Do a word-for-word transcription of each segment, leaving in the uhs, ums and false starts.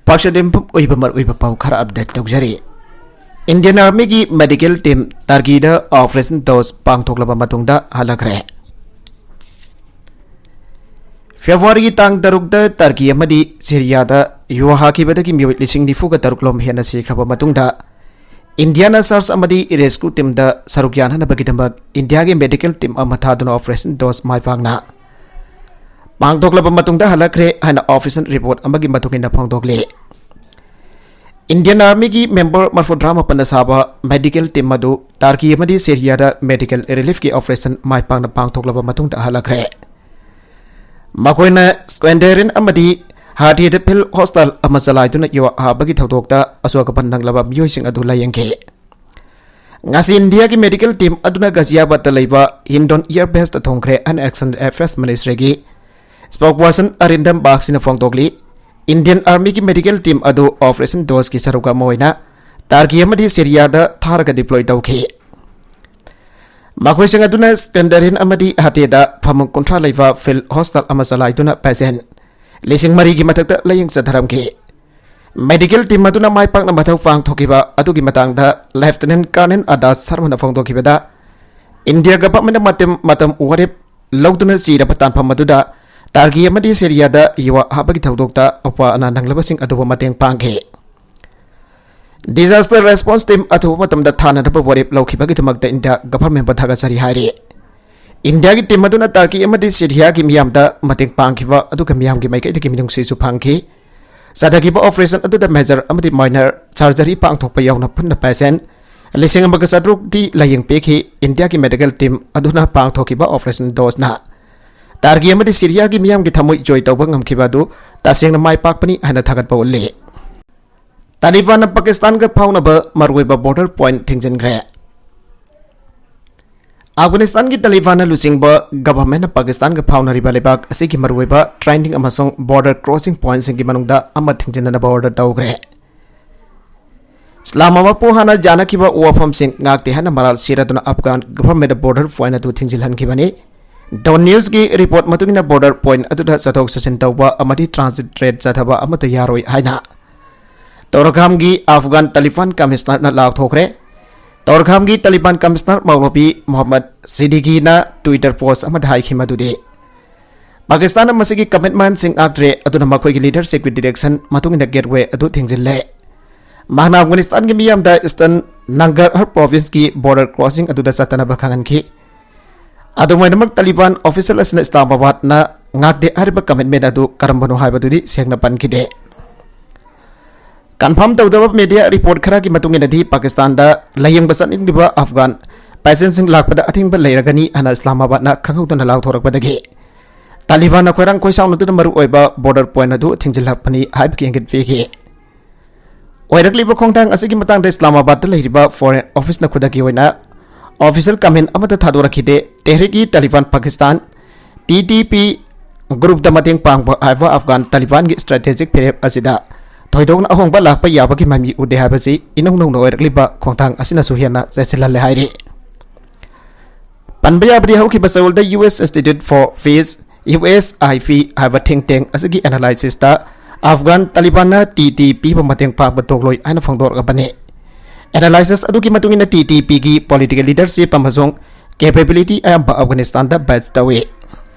Percent ꯑꯣꯏꯕ ꯃꯔꯨꯑꯣꯏꯕ ꯄꯥꯎ ꯈꯔ ꯑꯞꯗꯦꯠ ꯇꯧꯖꯔꯤ꯫ ꯏꯟꯗꯤꯌꯟ ꯑꯥꯔꯃꯤꯒꯤ ꯃꯦꯗꯤꯀꯦꯜ ꯇꯤꯝ ꯇꯔꯀꯤꯗ ꯑꯣꯄꯔꯦꯁꯟ ꯗꯣꯁ ꯄꯥꯡꯊꯣꯛꯂꯕ ꯃꯇꯨꯡꯗ ꯍꯜꯂꯛꯈ꯭ꯔꯦ꯫ ꯐꯦꯕ꯭ꯔꯨꯋꯥꯔꯤꯒꯤ ꯇꯥꯡ ꯇꯔꯨꯛꯇ ꯇꯔꯀꯤ ꯑꯃꯗꯤ ꯁꯤꯔꯤꯌꯥꯗ ꯌꯨ ꯍꯥꯈꯤꯕꯗꯒꯤ ꯃꯤꯑꯣꯏ ꯂꯤꯁꯤꯡ ꯅꯤꯐꯨꯒ ꯇꯔꯨꯛ ꯂꯣꯝ ꯍꯦꯟꯅ ꯁꯤꯈ꯭ꯔꯕ ꯃꯇꯨꯡꯗ, ꯏꯟꯗꯤꯌꯥꯅ ꯁꯔꯆ ꯑꯃꯗꯤ ꯔꯦꯁꯀ꯭ꯌꯨ ꯇꯤꯝꯗ ꯁꯔꯨꯛ ꯌꯥꯅꯅꯕꯒꯤꯗꯃꯛ ꯏꯟꯗꯤꯌꯥꯒꯤ ꯃꯦꯗꯤꯀꯦꯜ ꯇꯤꯝ ꯑꯃ ꯊꯥꯗꯨꯅ ꯑꯣꯄꯔꯦꯁꯟ ꯗꯣꯁ ꯃꯥꯏ ꯄꯥꯛꯅ ꯄꯥꯡꯊꯣꯛꯂꯕ ꯃꯇꯨꯡꯗ ꯍꯜꯂꯛꯈ꯭ꯔꯦ ꯍꯥꯏꯅ ꯑꯣꯐꯤꯁꯤꯌꯦꯜ ꯔꯤꯄꯣꯔꯠ ꯑꯃꯒꯤ ꯃꯇꯨꯡ ꯏꯟꯅ ꯐꯣꯡꯗꯣꯛꯂꯤ꯫ ꯏꯟꯗꯤꯌꯟ ꯑꯥꯔꯃꯤꯒꯤ ꯃꯦꯝꯕꯔ ꯃꯔꯐꯨꯇꯔꯥ ꯃꯥꯄꯟꯅ ꯁꯥꯕ ꯃꯦꯗꯤꯀꯦꯜ ꯇꯤꯝ ꯑꯗꯨ ꯇꯔꯀꯤ ꯑꯃꯗꯤ ꯁꯤꯔꯤꯌꯥꯗ ꯃꯦꯗꯤꯀꯦꯜ ꯔꯤꯂꯤꯐꯀꯤ ꯑꯣꯄꯔꯦꯁꯟ ꯃꯥꯏ ꯄꯥꯛꯅ ꯄꯥꯡꯊꯣꯛꯂꯕ ꯃꯇꯨꯡꯗ ꯍꯜꯂꯛꯈ꯭ꯔꯦ꯫ ꯃꯈꯣꯏꯅ ꯁ꯭ꯀꯦꯟꯗꯦꯔꯤꯌꯟ ꯑꯃꯗꯤ ꯍꯥꯇꯤꯗ ꯐꯤꯜ ꯍꯣꯁꯇꯥꯜ ꯑꯃ ꯆꯂꯥꯏꯗꯨꯅ ꯌꯨ ꯍꯥꯕꯒꯤ ꯊꯧꯗꯣꯛꯇ ꯑꯁꯣꯛ ꯑꯄꯟ ꯅꯪꯂꯕ ꯃꯤꯑꯣꯏꯁꯤꯡ ꯑꯗꯨ ꯂꯥꯌꯦꯡꯈꯤ꯫ ꯉꯁꯤ ꯏꯟꯗꯤꯌꯥꯒꯤ ꯃꯦꯗꯤꯀꯦꯜ ꯇꯤꯝ ꯑꯗꯨꯅ ꯒꯖꯤꯌꯥꯕꯥꯗꯇ ꯂꯩꯕ ꯍꯤꯟꯗꯣꯟ ꯑꯦꯌꯔ ꯕꯦꯁꯇ ꯊꯨꯡꯈ꯭ꯔꯦ ꯍꯥꯏꯅ ꯑꯦꯛꯁꯇꯔꯅꯦꯜ ꯑꯦꯐꯤꯌꯔꯁ ꯃꯤꯅꯤꯁꯇ꯭ꯔꯤꯒꯤ ꯁ꯭ꯄꯣꯛꯄꯔꯁꯟ ꯑꯔꯤꯟꯗꯝ ꯕꯥꯒꯁꯤꯅ ꯐꯣꯡꯗꯣꯛꯂꯤ꯫ ꯏꯟꯗꯤꯌꯟ ꯑꯥꯔꯃꯤꯒꯤ ꯃꯦꯗꯤꯀꯦꯜ ꯇꯤꯝ ꯑꯗꯨ ꯑꯣꯄꯔꯦꯁꯟ ꯗꯣꯁꯀꯤ ꯁꯔꯨꯛ ꯑꯃ ꯑꯣꯏꯅ ꯇꯔꯀꯤ ꯑꯃꯗꯤ ꯁꯤꯔꯤꯌꯥꯗ ꯊꯥꯔꯒ ꯗꯤꯄ꯭ꯂꯣꯏ ꯇꯧꯈꯤ꯫ ꯃꯈꯣꯏꯁꯤꯡ ꯑꯗꯨꯅ ꯁ꯭ꯀꯦꯟꯗꯦꯔꯤꯌꯟ ꯑꯃꯗꯤ ꯍꯥꯇꯦꯗ ꯐꯃꯨꯡ ꯀꯨꯟꯊ꯭ꯔꯥ ꯂꯩꯕ ꯐꯤꯜ ꯍꯣꯁꯇꯥꯜ ꯑꯃ ꯆꯂꯥꯏꯗꯨꯅ ꯄꯦꯁꯦꯟ ꯂꯤꯁꯤꯡ ꯃꯔꯤꯒꯤ ꯃꯊꯛꯇ ꯂꯥꯌꯦꯡ ꯆꯠꯊꯔꯝꯈꯤ꯫ ꯃꯦꯗꯤꯀꯦꯜ ꯇꯤꯝ ꯑꯗꯨꯅ ꯃꯥꯏ ꯄꯥꯛꯅ ꯃꯊꯧ ꯄꯥꯡꯊꯣꯛꯈꯤꯕ ꯑꯗꯨꯒꯤ ꯃꯇꯥꯡꯗ ꯂꯦꯐꯇꯤꯅꯦꯟ ꯀꯔꯅꯦꯜ ꯑꯗꯥꯁ ꯁꯔꯃꯅ ꯐꯣꯡꯗꯣꯛꯈꯤꯕꯗ, ꯏꯟꯗꯤꯌꯥ ꯒꯚꯔꯟꯃꯦꯟꯠꯅ ꯃꯇꯝ, ꯃꯇꯝ ꯋꯥꯔꯦꯞ ꯂꯧꯗꯨꯅ ꯆꯤꯔꯕ ꯇꯥꯟꯐꯝ ꯑꯗꯨꯗ ꯇꯔꯀꯤ ꯑꯃꯗꯤ ꯁꯤꯔꯤꯌꯥꯗ ꯌꯨ ꯍꯥꯕꯒꯤ ꯊꯧꯗꯣꯛꯇ ꯑꯋꯥ ꯑꯅꯥ ꯅꯪꯂꯕꯁꯤꯡ ꯑꯗꯨꯕꯨ ꯃꯇꯦꯡ ꯄꯥꯡꯈꯤ꯫ ꯗꯤꯖꯥꯁꯇꯔ ꯔꯦꯁꯄꯣꯟꯁ ꯇꯤꯝ ꯑꯊꯨꯕ ꯃꯇꯝꯗ ꯊꯥꯅꯅꯕ ꯋꯥꯔꯦꯞ ꯂꯧꯈꯤꯕꯒꯤꯗꯃꯛꯇ ꯏꯟꯗꯤꯌꯥ ꯒꯚꯔꯟꯃꯦꯟꯠꯄꯨ ꯊꯥꯒꯠꯆꯔꯤ ꯍꯥꯏꯔꯤ꯫ ꯏꯟꯗꯤꯌꯥꯒꯤ ꯇꯤꯝ ꯑꯗꯨꯅ ꯇꯔꯀꯤ ꯑꯃꯗꯤ ꯁꯤꯔꯤꯌꯥꯒꯤ ꯃꯤꯌꯥꯝꯗ ꯃꯇꯦꯡ ꯄꯥꯡꯈꯤꯕ ꯑꯗꯨꯒ ꯃꯤꯌꯥꯝꯒꯤ ꯃꯥꯏꯀꯩꯗꯒꯤ ꯃꯤꯅꯨꯡꯁꯤꯁꯨ ꯐꯪꯈꯤ꯫ ꯆꯠꯊꯈꯤꯕ ꯑꯣꯄꯔꯦꯁꯟ ꯑꯗꯨꯗ ꯃꯦꯖꯔ ꯑꯃꯗꯤ ꯃꯥꯏꯅꯔ ꯁꯔꯖꯔꯤ ꯄꯥꯡꯊꯣꯛꯄ ꯌꯥꯎꯅ ꯄꯨꯟꯅ ꯄꯦꯁꯦꯟ ꯂꯤꯁꯤꯡ ꯑꯃꯒ ꯆꯥꯇ꯭ꯔꯨꯛꯇꯤ ꯂꯥꯌꯦꯡ ꯄꯤꯈꯤ꯫ ꯏꯟꯗꯤꯌꯥꯒꯤ ꯃꯦꯗꯤꯀꯦꯜ ꯇꯤꯝ ꯑꯗꯨꯅ ꯄꯥꯡꯊꯣꯛꯈꯤꯕ ꯑꯣꯄꯔꯦꯁꯟ ꯗꯣꯁꯅ ꯇꯔꯀꯤ ꯑꯃꯗꯤ ꯁꯤꯔꯤꯌꯥꯒꯤ ꯃꯤꯌꯥꯝꯒꯤ ꯊꯃꯣꯏ ꯖꯣꯏ ꯇꯧꯕ ꯉꯝꯈꯤꯕ ꯑꯗꯨ ꯇꯁꯦꯡꯅ ꯃꯥꯏ ꯄꯥꯛꯄꯅꯤ ꯍꯥꯏꯅ ꯊꯥꯒꯠꯄ ꯎꯠꯂꯤ꯫ ꯇꯥꯂꯤꯕꯥꯟꯅ ꯄꯥꯀꯤꯁꯇꯥꯟꯒ ꯐꯥꯎꯅꯕ ꯃꯔꯨꯑꯣꯏꯕ ꯕꯣꯔꯗꯔ ꯄꯣꯏꯟꯠ ꯊꯤꯡꯖꯤꯟꯈ꯭ꯔꯦ꯫ ꯑꯐꯒꯥꯅꯤꯁꯇꯥꯟꯒꯤ ꯇꯥꯂꯤꯕꯥꯟꯅ ꯂꯨꯆꯤꯡꯕ ꯒꯚꯔꯟꯃꯦꯟꯠꯅ ꯄꯥꯀꯤꯁꯇꯥꯟꯒ ꯐꯥꯎꯅꯔꯤꯕ ꯂꯩꯕꯥꯛ ꯑꯁꯤꯒꯤ ꯃꯔꯨꯑꯣꯏꯕ ꯇ꯭ꯔꯦꯟꯗꯤꯡ ꯑꯃꯁꯨꯡ ꯕꯣꯔꯗꯔ ꯀ꯭ꯔꯣꯁꯤꯡ ꯄꯣꯏꯟꯠꯁꯤꯡꯒꯤ ꯃꯅꯨꯡꯗ ꯑꯃ ꯊꯤꯡꯖꯤꯟꯅꯅꯕ ꯑꯣꯔꯗꯔ ꯇꯧꯈ꯭ꯔꯦ꯫ ꯏꯁꯂꯥꯃꯥꯕꯥꯗꯄꯨ ꯍꯥꯟꯅ ꯌꯥꯅꯈꯤꯕ ꯋꯥꯐꯝꯁꯤꯡ ꯉꯥꯛꯇꯦ ꯍꯥꯏꯅ ꯃꯔꯥꯜ ꯁꯤꯔꯗꯨꯅ ꯑꯐꯒꯥꯟ ꯒꯚꯔꯟꯃꯦꯟꯠꯅ ꯕꯣꯔꯗꯔ ꯄꯣꯏꯟꯠ ꯑꯗꯨ ꯊꯤꯡꯖꯤꯜꯍꯟꯈꯤꯕꯅꯤ꯫ ꯗꯣꯟ ꯅ꯭ꯌꯨꯁꯀꯤ ꯔꯤꯄꯣꯔꯠ ꯃꯇꯨꯡ ꯏꯟꯅ ꯕꯣꯔꯗꯔ ꯄꯣꯏꯟꯠ ꯑꯗꯨꯗ ꯆꯠꯊꯣꯛ ꯆꯠꯁꯤꯟ ꯇꯧꯕ ꯑꯃꯗꯤ ꯇ꯭ꯔꯥꯟꯖꯤꯠ ꯇ꯭ꯔꯦꯟ ꯆꯠꯊꯕ ꯑꯃꯠꯇ ꯌꯥꯔꯣꯏ ꯍꯥꯏꯅ ꯇꯧꯔꯈꯥꯝꯒꯤ ꯑꯐꯒꯥꯟ ꯇꯥꯂꯤꯕꯥꯟ ꯀꯃꯤꯁꯅꯔꯅ ꯂꯥꯎꯊꯣꯛꯈ꯭ꯔꯦ꯫ ꯇꯧꯔꯈꯥꯝꯒꯤ ꯇꯥꯂꯤꯕꯥꯟ ꯀꯃꯤꯁꯅꯔ ꯃꯧꯂꯕꯤ ꯃꯣꯍꯝꯃꯗ ꯁꯤꯗꯤꯒꯤꯅ Twitter post ꯑꯃꯗ ꯍꯥꯏꯈꯤ ꯃꯗꯨꯗꯤ ꯄꯥꯀꯤꯁꯇꯥꯟꯅ ꯃꯁꯤꯒꯤ commitmentꯁꯤꯡ ꯉꯥꯛꯇ꯭ꯔꯦ, ꯑꯗꯨꯅ ꯃꯈꯣꯏꯒꯤ leadershipꯀꯤ direction ꯃꯇꯨꯡ ꯏꯟꯅ gateway ꯑꯗꯨ ꯊꯤꯡꯖꯤꯜꯂꯦ꯫ ꯃꯍꯥꯛꯅ ꯑꯐꯒꯥꯅꯤꯁꯇꯥꯟꯒꯤ ꯃꯤꯌꯥꯝꯗ Eastern Nangarhar provinceꯀꯤ border crossing ꯑꯗꯨꯗ ꯆꯠꯇꯅꯕ ꯈꯪꯍꯟꯈꯤ꯫ ꯑꯗꯨꯝ ꯑꯣꯏꯅꯃꯛ, ꯇꯥꯂꯤꯕꯥꯟ official ꯑꯁꯤꯅ ꯏꯁꯂꯥꯃꯥꯕꯥꯗꯅ ꯉꯥꯛꯇꯦ ꯍꯥꯏꯔꯤꯕ commitment ꯑꯗꯨ ꯀꯔꯝꯕꯅꯣ ꯍꯥꯏꯕꯗꯨꯗꯤ ꯁꯦꯡꯅ ꯄꯟꯈꯤꯗꯦ꯫ Confirm ꯇꯧꯗꯕ media report ꯈꯔꯒꯤ ꯃꯇꯨꯡ ꯏꯟꯅꯗꯤ, ꯄꯥꯀꯤꯁꯇꯥꯟꯗ ꯂꯥꯌꯦꯡꯕ ꯆꯠꯅꯤꯡꯂꯤꯕ ꯑꯐꯒꯥꯟ patientꯁꯤꯡ ꯂꯥꯛꯄꯗ ꯑꯊꯤꯡꯕ ꯂꯩꯔꯒꯅꯤ ꯍꯥꯏꯅ ꯏꯁꯂꯥꯃꯥꯕꯥꯗꯅ ꯈꯪꯍꯧꯗꯅ ꯂꯥꯎꯊꯣꯔꯛꯄꯗꯒꯤ ꯇꯥꯂꯤꯕꯥꯟꯅ ꯈꯣꯏꯔꯥꯡ ꯈꯣꯏꯁꯥꯎꯅꯗꯨꯅ ꯃꯔꯨꯑꯣꯏꯕ border point ꯑꯗꯨ ꯊꯤꯡꯖꯤꯜꯂꯛꯄꯅꯤ ꯍꯥꯏꯕꯒꯤ ꯏꯪꯒꯤꯠ ꯄꯤꯈꯤ꯫ ꯑꯣꯏꯔꯛꯂꯤꯕ ꯈꯣꯡꯊꯥꯡ ꯑꯁꯤꯒꯤ ꯃꯇꯥꯡꯗ ꯏꯁꯂꯥꯃꯥꯕꯥꯗꯇ ꯂꯩꯔꯤꯕ Foreign Officeꯅ ꯈꯨꯗꯛꯀꯤ ꯑꯣꯏꯅ official comment ꯑꯃꯠꯇ ꯊꯥꯗꯣꯔꯛꯈꯤꯗꯦ꯫ ꯇꯦꯍ꯭ꯔꯤꯛ-ꯏ-ꯇꯥꯂꯤꯕꯥꯟ ꯄꯥꯀꯤꯁꯇꯥꯟ, T T P groupꯇ ꯃꯇꯦꯡ ꯄꯥꯡꯕ ꯍꯥꯏꯕ ꯑꯐꯒꯥꯟ ꯇꯥꯂꯤꯕꯥꯟꯒꯤ strategic ꯐꯤꯔꯦꯞ ꯑꯁꯤꯗ ꯊꯣꯏꯗꯣꯛꯅ ꯑꯍꯣꯡꯕ ꯂꯥꯛꯄ ꯌꯥꯕꯒꯤ ꯃꯃꯤ ꯎꯗꯦ ꯍꯥꯏꯕꯁꯤ ꯏꯅꯧ ꯅꯧꯅ ꯑꯣꯏꯔꯛꯂꯤꯕ ꯈꯣꯡꯊꯥꯡ ꯑꯁꯤꯅꯁꯨ ꯍꯦꯟꯅ ꯆꯦꯠꯁꯤꯜꯍꯜꯂꯦ ꯍꯥꯏꯔꯤ꯫ ꯄꯟꯕ ꯌꯥꯕꯗꯤ, ꯍꯧꯈꯤꯕ ꯆꯌꯣꯜꯗ U S Institute for Peace, U S I P ꯍꯥꯏꯕ think tank ꯑꯁꯤꯒꯤ analysisꯇ ꯑꯐꯒꯥꯟ ꯇꯥꯂꯤꯕꯥꯟꯅ T T Pꯕꯨ ꯃꯇꯦꯡ ꯄꯥꯡꯕ ꯇꯣꯛꯂꯣꯏ ꯍꯥꯏꯅ ꯐꯣꯡꯗꯣꯔꯛꯂꯕꯅꯤ꯫ Analysis ꯑꯗꯨꯒꯤ ꯃꯇꯨꯡ ꯏꯟꯅ, T T Pꯒꯤ political leadership ꯑꯃꯁꯨꯡ capability ꯑꯌꯥꯝꯕ ꯑꯐꯒꯥꯅꯤꯁꯇꯥꯟꯗ vest ꯇꯧꯏ꯫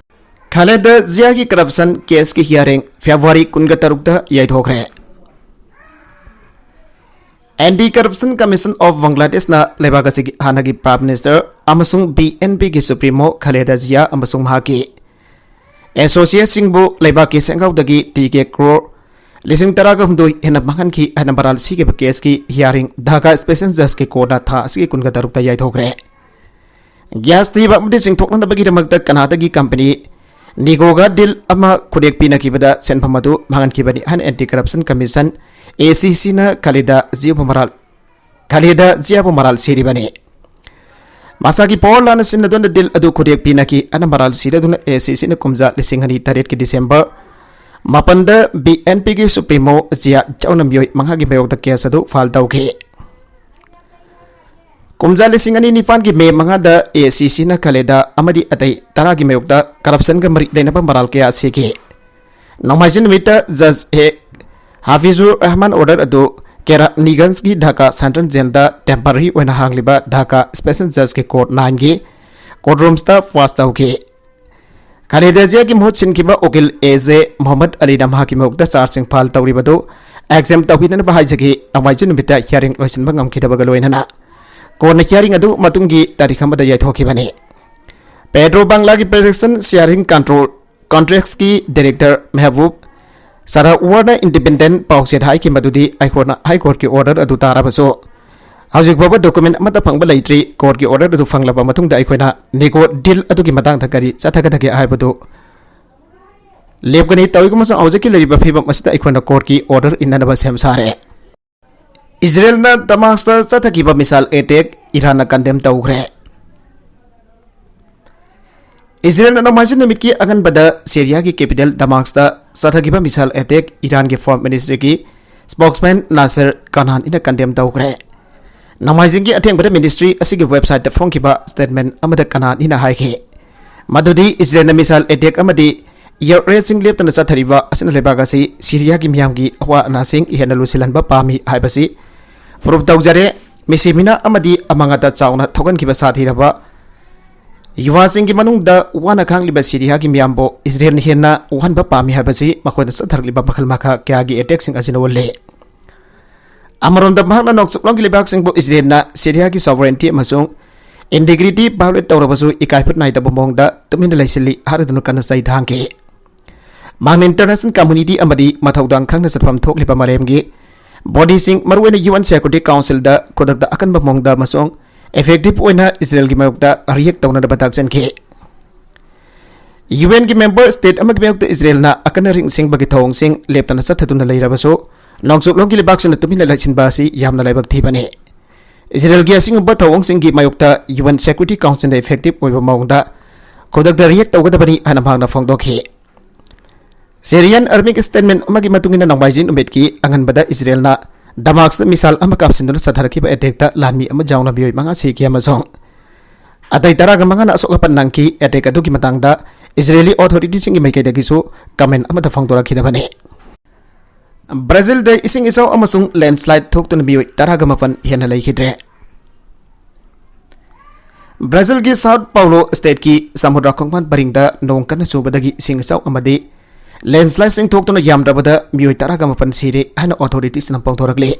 ꯈꯥꯂꯦꯗꯥ ꯖꯤꯌꯥꯒꯤ corruption caseꯀꯤ hearing February ꯀꯨꯟꯒ ꯇꯔꯨꯛꯇ ꯌꯩꯊꯣꯛꯈ꯭ꯔꯦ꯫ Anti Corruption Commission of Bangladeshꯅ ꯂꯩꯕꯥꯛ ꯑꯁꯤꯒꯤ ꯍꯥꯟꯅꯒꯤ Prime Minister ꯑꯃꯁꯨꯡ B N Pꯒꯤ supremo ꯈꯥꯂꯦꯗꯥ ꯖꯤꯌꯥ ꯑꯃꯁꯨꯡ ꯃꯍꯥꯛꯀꯤ associateꯁꯤꯡꯕꯨ ꯂꯩꯕꯥꯛꯀꯤ ꯁꯦꯟꯖꯥꯎꯗꯒꯤ ꯇꯦꯡꯒꯦ ꯀ꯭ꯔꯣꯔ ꯂꯤꯁꯤꯡ ꯇꯔꯥꯒ ꯍꯨꯝꯗꯣꯏ ꯍꯦꯟꯅ ꯃꯥꯡꯍꯟꯈꯤ ꯍꯥꯏꯅ ꯃꯔꯥꯜ ꯁꯤꯈꯤꯕ caseꯀꯤ hearing Dhaka Special Judgeꯀꯤ courtꯅ ꯊꯥ ꯑꯁꯤꯒꯤ ꯀꯨꯟꯒ ꯇꯔꯨꯛꯇ ꯌꯩꯊꯣꯛꯈ꯭ꯔꯦ꯫ Gas ꯊꯤꯕ ꯑꯃꯗꯤ ꯆꯤꯡꯊꯣꯛꯅꯅꯕꯒꯤꯗꯃꯛꯇ ꯀꯅꯥꯗꯥꯒꯤ company Nigoga deal ꯑꯃ ꯈꯨꯗꯦꯛ ꯄꯤꯅꯈꯤꯕꯗ ꯁꯦꯟꯐꯝ ꯑꯗꯨ ꯃꯥꯡꯍꯟꯈꯤꯕꯅꯤ ꯍꯥꯏꯅ Anti Corruption Commission, A C Cꯅ ꯈꯥꯂꯦꯗꯥ ꯖꯤꯌꯥꯕꯨ ꯃꯔꯥꯜ, ꯈꯥꯂꯦꯗꯥ ꯖꯤꯌꯥꯕꯨ ꯃꯔꯥꯜ ꯁꯤꯔꯤꯕꯅꯤ꯫ ꯃꯁꯥꯒꯤ power ꯂꯥꯟꯅ ꯁꯤꯖꯤꯟꯅꯗꯨꯅ deal ꯑꯗꯨ ꯈꯨꯗꯦꯛ ꯄꯤꯅꯈꯤ ꯍꯥꯏꯅ ꯃꯔꯥꯜ ꯁꯤꯔꯗꯨꯅ A C Cꯅ ꯀꯨꯝꯖꯥ ꯂꯤꯁꯤꯡ ꯑꯅꯤ ꯇꯔꯦꯠꯀꯤ December ꯃꯥꯄꯟꯗ B N Pꯒꯤ supremo ꯖꯤꯌꯥ ꯌꯥꯎꯅ ꯃꯤꯑꯣꯏ ꯃꯉꯥꯒꯤ ꯃꯥꯌꯣꯛꯇ case ꯑꯗꯨ file ꯇꯧꯈꯤ꯫ ꯀꯨꯝꯖꯥ ꯂꯤꯁꯤꯡ ꯑꯅꯤ ꯅꯤꯄꯥꯟꯒꯤ May ꯃꯉꯥꯗ A C Cꯅ ꯈꯥꯂꯦꯗꯥ ꯑꯃꯗꯤ ꯑꯇꯩ ꯇꯔꯥꯒꯤ ꯃꯥꯌꯣꯛꯇ corruptionꯒ ꯃꯔꯤ ꯂꯩꯅꯕ ꯃꯔꯥꯜ ꯀꯌꯥ ꯁꯤꯈꯤ꯫ ꯅꯣꯡꯃꯥꯏꯖꯤꯡ ꯅꯨꯃꯤꯠꯇ Judge A ꯍꯥꯐꯤꯖꯨꯔ ꯔꯍꯃꯥꯟ ꯑꯣꯔꯗꯔ ꯑꯗꯨ ꯀꯦꯔꯥꯅꯤꯒꯟꯖꯒꯤ ꯙꯥꯀꯥ ꯁꯦꯟꯇ꯭ꯔꯦꯜ ꯖꯦꯜꯗ ꯇꯦꯝꯄꯔꯔꯤ ꯑꯣꯏꯅ ꯍꯥꯡꯂꯤꯕ ꯙꯥꯀꯥ ꯁ꯭ꯄꯦꯁꯦꯜ ꯖꯁꯀꯤ ꯀꯣꯔꯠ ꯅꯥꯏꯟꯒꯤ ꯀꯣꯔꯠ ꯔꯨꯝꯁꯇ ꯄꯥꯁ ꯇꯧꯈꯤ꯫ ꯈꯥꯂꯤꯗꯥ ꯖꯤꯌꯥꯒꯤ ꯃꯍꯨꯠ ꯁꯤꯟꯈꯤꯕ ꯎꯀꯤꯜ ꯑꯦ ꯖꯦ ꯃꯣꯍꯝꯃꯗ ꯑꯂꯤꯅ ꯃꯍꯥꯛꯀꯤ ꯃꯍꯨꯠꯇ ꯆꯥꯔꯖꯁꯤꯡ ꯐꯥꯏꯜ ꯇꯧꯔꯤꯕꯗꯨ ꯑꯦꯛꯖꯥꯝ ꯇꯧꯕꯤꯅꯅꯕ ꯍꯥꯏꯖꯈꯤ꯫ ꯅꯣꯡꯃꯥꯏꯖꯤꯡ ꯅꯨꯃꯤꯠꯇ ꯍꯤꯌꯥꯔꯤꯡ ꯂꯣꯏꯁꯤꯟꯕ ꯉꯝꯈꯤꯗꯕꯒ ꯂꯣꯏꯅꯅ ꯀꯣꯔꯠꯅ ꯍꯤꯌꯥꯔꯤꯡ ꯑꯗꯨ ꯃꯇꯨꯡꯒꯤ ꯇꯥꯔꯤꯛ ꯑꯃꯗ ꯌꯩꯊꯣꯛꯈꯤꯕꯅꯤ꯫ ꯄꯦꯗ꯭ꯔꯣ ꯕꯪꯒ꯭ꯂꯥꯒꯤ ꯄ꯭ꯔꯣꯗꯛꯁꯟ ꯁꯤꯌꯥꯔꯤꯡ ꯀꯟꯇ꯭ꯔꯣꯜ ꯀꯟꯇ꯭ꯔꯦꯛꯁꯀꯤ ꯗꯥꯏꯔꯦꯛꯇꯔ ꯃꯦꯍꯕꯨꯕ ꯁꯔꯥꯋꯔꯅ ꯏꯟꯗꯤꯄꯦꯟꯗꯦꯟ ꯄꯥꯎꯆꯦꯗ ꯍꯥꯏꯈꯤ ꯃꯗꯨꯗꯤ ꯑꯩꯈꯣꯏꯅ ꯍꯥꯏ ꯀꯣꯔꯠꯀꯤ ꯑꯣꯔꯗꯔ ꯑꯗꯨ ꯇꯥꯔꯕꯁꯨ ꯍꯧꯖꯤꯛ ꯐꯥꯎꯕ ꯗꯣꯀꯨꯃꯦꯟ ꯑꯃꯠꯇ ꯐꯪꯕ ꯂꯩꯇ꯭ꯔꯤ꯫ ꯀꯣꯔꯠꯀꯤ ꯑꯣꯔꯗꯔ ꯑꯗꯨ ꯐꯪꯂꯕ ꯃꯇꯨꯡꯗ ꯑꯩꯈꯣꯏꯅ ꯅꯤꯒꯣ ꯗꯤꯜ ꯑꯗꯨꯒꯤ ꯃꯇꯥꯡꯗ ꯀꯔꯤ ꯆꯠꯊꯒꯗꯒꯦ ꯍꯥꯏꯕꯗꯨ ꯂꯦꯞꯀꯅꯤ꯫ ꯇꯧꯏꯒꯨꯝꯕꯁꯨ ꯍꯧꯖꯤꯛꯀꯤ ꯂꯩꯔꯤꯕ ꯐꯤꯕꯝ ꯑꯁꯤꯗ ꯑꯩꯈꯣꯏꯅ ꯀꯣꯔꯠꯀꯤ ꯑꯣꯔꯗꯔ ꯏꯟꯅꯅꯕ ꯁꯦꯝ ꯁꯥꯔꯦ꯫ ꯏꯖꯔꯦꯜꯅ ꯗꯃꯥꯁꯇ ꯆꯠꯊꯈꯤꯕ ꯃꯤꯁꯥꯏꯜ ꯑꯦꯇꯦꯛ ꯏꯔꯥꯟꯅ ꯀꯟꯗꯦꯝ ꯇꯧꯈ꯭ꯔꯦ꯫ ꯏꯖꯔꯦꯜꯅ ꯅꯣꯡꯃꯥꯏꯖꯤꯡ ꯅꯨꯃꯤꯠꯀꯤ ꯑꯉꯟꯕꯗ ꯁꯤꯔꯤꯌꯥꯒꯤ capital ꯗꯃꯥꯁꯇ ꯆꯠꯊꯈꯤꯕ missile attack ꯏꯔꯥꯟꯒꯤ foreign ꯃꯤꯅꯤꯁꯇ꯭ꯔꯤꯒꯤ spokesman ꯅꯥꯁꯔ Kanan ꯏꯅ ꯀꯟꯗꯦꯝ ꯇꯧꯈ꯭ꯔꯦ꯫ ꯅꯣꯡꯃꯥꯏꯖꯤꯡꯒꯤ ꯑꯊꯦꯡꯕꯗ ꯃꯤꯅꯤꯁꯇ꯭ꯔꯤ ꯑꯁꯤꯒꯤ ꯋꯦꯕꯁꯥꯏꯠꯇ ꯐꯣꯡꯈꯤꯕ ꯁ꯭ꯇꯦꯠꯃꯦꯟ ꯑꯃꯗ ꯀꯅꯥꯟ ꯏꯅ ꯍꯥꯏꯈꯤ ꯃꯗꯨꯗꯤ ꯏꯖꯔꯦꯜꯅ ꯃꯤꯁꯥꯏꯜ ꯑꯦꯇꯦꯛ ꯑꯃꯗꯤ ꯏꯌꯔ ꯔꯦꯗꯁꯤꯡ ꯂꯦꯞꯇꯅ ꯆꯠꯊꯔꯤꯕ ꯑꯁꯤꯅ ꯂꯩꯕꯥꯛ ꯑꯁꯤ ꯁꯤꯔꯤꯌꯥꯒꯤ ꯃꯤꯌꯥꯝꯒꯤ ꯑꯋꯥ ꯑꯅꯥꯁꯤꯡ ꯍꯦꯟꯅ ꯂꯨꯁꯤꯜꯍꯟꯕ ꯄꯥꯝꯃꯤ ꯍꯥꯏꯕꯁꯤ ꯄ꯭ꯔꯨꯞ ꯇꯧꯖꯔꯦ꯫ ꯃꯤꯁꯤꯃꯤꯅ ꯑꯃꯗꯤ ꯑꯃꯥꯡ ꯑꯇꯥ ꯆꯥꯎꯅ ꯊꯣꯛꯍꯟꯈꯤꯕ ꯁꯥꯊꯤꯔꯕ ꯌꯨꯋꯥꯁꯤꯡꯒꯤ ꯃꯅꯨꯡꯗ ꯋꯥꯅ ꯈꯥꯡꯂꯤꯕ ꯁꯤꯔꯤꯌꯥꯒꯤ ꯃꯤꯌꯥꯝꯕꯨ ꯏꯖꯔꯦꯜꯅ ꯍꯦꯟꯅ ꯋꯥꯍꯟꯕ ꯄꯥꯝꯃꯤ ꯍꯥꯏꯕꯁꯤ ꯃꯈꯣꯏꯅ ꯆꯠꯊꯔꯛꯂꯤꯕ ꯃꯈꯜ ꯃꯈꯥ ꯀꯌꯥꯒꯤ ꯑꯦꯇꯦꯛꯁꯤꯡ ꯑꯁꯤꯅ ꯎꯠꯂꯤ꯫ ꯑꯃꯔꯣꯝꯗ ꯃꯍꯥꯛꯅ ꯅꯣꯡꯆꯨꯞꯂꯣꯝꯒꯤ ꯂꯩꯕꯥꯛꯁꯤꯡꯕꯨ ꯏꯖꯔꯦꯜꯅ ꯁꯤꯔꯤꯌꯥꯒꯤ ꯁꯣꯚꯔꯦꯟꯇꯤ ꯑꯃꯁꯨꯡ ꯏꯟꯇꯤꯒ꯭ꯔꯤꯇꯤ ꯚꯥꯏꯑꯣꯂꯦꯠ ꯇꯧꯔꯕꯁꯨ ꯏꯀꯥꯏ ꯈꯨꯠ ꯅꯥꯏꯗꯕ ꯃꯑꯣꯡꯗ ꯇꯨꯃꯤꯟꯅ ꯂꯩꯁꯤꯜꯂꯤ ꯍꯥꯏꯔꯗꯨꯅ ꯀꯟꯅ ꯆꯩ ꯊꯥꯡꯈꯤ꯫ ꯃꯍꯥꯛꯅ ꯏꯟꯇꯔꯅꯦꯁꯅꯦꯜ ꯀꯝꯃꯨꯅꯤꯇꯤ ꯑꯃꯗꯤ ꯃꯊꯧꯗꯥꯡ ꯈꯪꯅ ꯆꯠꯐꯝ ꯊꯣꯛꯂꯤꯕ ꯃꯥꯂꯦꯝꯒꯤ ꯕꯣꯗꯤꯁꯤꯡ, ꯃꯔꯨꯑꯣꯏꯅ ꯌꯨ ꯑꯦꯟ ꯁꯦꯀ꯭ꯌꯨꯔꯤꯇꯤ ꯀꯥꯎꯟꯁꯤꯜꯗ ꯈꯨꯗꯛꯇ ꯑꯀꯟꯕ ꯃꯑꯣꯡꯗ ꯑꯃꯁꯨꯡ ꯏꯐꯦꯛꯇꯤꯚ ꯑꯣꯏꯅ ꯏꯖꯔꯦꯜꯒꯤ ꯃꯥꯌꯣꯛꯇ ꯔꯤꯌꯦꯛ ꯇꯧꯅꯅꯕ ꯇꯥꯛꯁꯤꯟꯈꯤ꯫ ꯌꯨ ꯑꯦꯟꯒꯤ ꯃꯦꯝꯕꯔ ꯁ꯭ꯇꯦꯠ ꯑꯃꯒꯤ ꯃꯥꯌꯣꯛꯇ ꯏꯖꯔꯦꯜꯅ ꯑꯀꯟꯅ ꯔꯤꯡ ꯁꯤꯡꯕꯒꯤ ꯊꯧꯑꯣꯡꯁꯤꯡ ꯂꯦꯞꯇꯅ ꯆꯠꯊꯗꯨꯅ ꯂꯩꯔꯕꯁꯨ, ꯅꯣꯡꯆꯨꯞꯂꯣꯝꯒꯤ ꯂꯩꯕꯥꯛꯁꯤꯡꯅ ꯇꯨꯃꯤꯟꯅ ꯂꯩꯁꯤꯟꯕ ꯑꯁꯤ ꯌꯥꯝꯅ ꯂꯥꯏꯕꯛ ꯊꯤꯕꯅꯤ꯫ ꯏꯖꯔꯦꯜꯒꯤ ꯑꯁꯤꯒꯨꯝꯕ ꯊꯧꯑꯣꯡꯁꯤꯡꯒꯤ ꯃꯥꯌꯣꯛꯇ ꯌꯨ ꯑꯦꯟ ꯁꯦꯀ꯭ꯌꯨꯔꯤꯇꯤ ꯀꯥꯎꯟꯁꯤꯜꯅ ꯏꯐꯦꯛꯇꯤꯚ ꯑꯣꯏꯕ ꯃꯑꯣꯡꯗ ꯈꯨꯗꯛꯇ ꯔꯤꯌꯦꯛ ꯇꯧꯒꯗꯕꯅꯤ ꯍꯥꯏꯅ ꯃꯍꯥꯛꯅ ꯐꯣꯡꯗꯣꯛꯈꯤ꯫ ꯁꯤꯔꯤꯌꯥꯟ ꯑꯥꯔꯃꯤꯒꯤ ꯁ꯭ꯇꯦꯠꯃꯦꯟ ꯑꯃꯒꯤ ꯃꯇꯨꯡ ꯏꯟꯅ, ꯅꯣꯡꯃꯥꯏꯖꯤꯡ ꯅꯨꯃꯤꯠꯀꯤ ꯑꯉꯟꯕꯗ ꯏꯖꯔꯦꯜꯅ ꯗꯃꯥꯁꯇ ꯃꯤꯁꯥꯏꯜ ꯑꯃ ꯀꯥꯞꯁꯤꯟꯗꯨꯅ ꯆꯠꯊꯔꯛꯈꯤꯕ ꯑꯦꯇꯦꯛꯇ ꯂꯥꯟꯃꯤ ꯑꯃ ꯌꯥꯎꯅ ꯃꯤꯑꯣꯏ ꯃꯉꯥ ꯁꯤꯈꯤ ꯑꯃꯁꯨꯡ ꯑꯇꯩ ꯇꯔꯥꯒ ꯃꯉꯥꯅ ꯑꯁꯣꯛ ꯑꯄꯟ ꯅꯪꯈꯤ꯫ ꯑꯦꯇꯦꯛ ꯑꯗꯨꯒꯤ ꯃꯇꯥꯡꯗ ꯏꯖꯔꯦꯂꯤ ꯑꯣꯊꯣꯔꯤꯇꯤꯁꯤꯡꯒꯤ ꯃꯥꯏꯀꯩꯗꯒꯤꯁꯨ ꯀꯃꯦꯟ ꯑꯃꯠꯇ ꯐꯣꯡꯗꯣꯔꯛꯈꯤꯗꯕꯅꯤ꯫ ꯕ꯭ꯔꯥꯖꯤꯜꯗ ꯏꯁꯤꯡ ꯏꯆꯥꯎ ꯑꯃꯁꯨꯡ ꯂꯦꯟꯁ꯭ꯂꯥꯏꯗ ꯊꯣꯛꯇꯨꯅ ꯃꯤꯑꯣꯏ ꯇꯔꯥꯒ ꯃꯥꯄꯟ ꯍꯦꯟꯅ ꯂꯩꯈꯤꯗ꯭ꯔꯦ꯫ ꯕ꯭ꯔꯥꯖꯤꯜꯒꯤ ꯁꯥꯎꯠ ꯄꯥꯎꯂꯣ ꯁ꯭ꯇꯦꯠꯀꯤ ꯁꯃꯨꯗ꯭ꯔ ꯈꯣꯡꯕꯥꯟ ꯄꯔꯤꯡꯗ ꯅꯣꯡ ꯀꯟꯅ ꯆꯨꯕꯗꯒꯤ ꯏꯁꯤꯡ ꯏꯆꯥꯎ ꯑꯃꯗꯤ ꯂꯦꯟꯁ꯭ꯂꯥꯏꯗꯁꯤꯡ ꯊꯣꯛꯇꯨꯅ ꯌꯥꯝꯗ꯭ꯔꯕꯗ ꯃꯤꯑꯣꯏ ꯇꯔꯥꯒ ꯃꯥꯄꯟ ꯁꯤꯔꯦ ꯍꯥꯏꯅ ꯑꯣꯊꯣꯔꯤꯇꯤꯁꯅ ꯐꯣꯡꯗꯣꯔꯛꯂꯤ꯫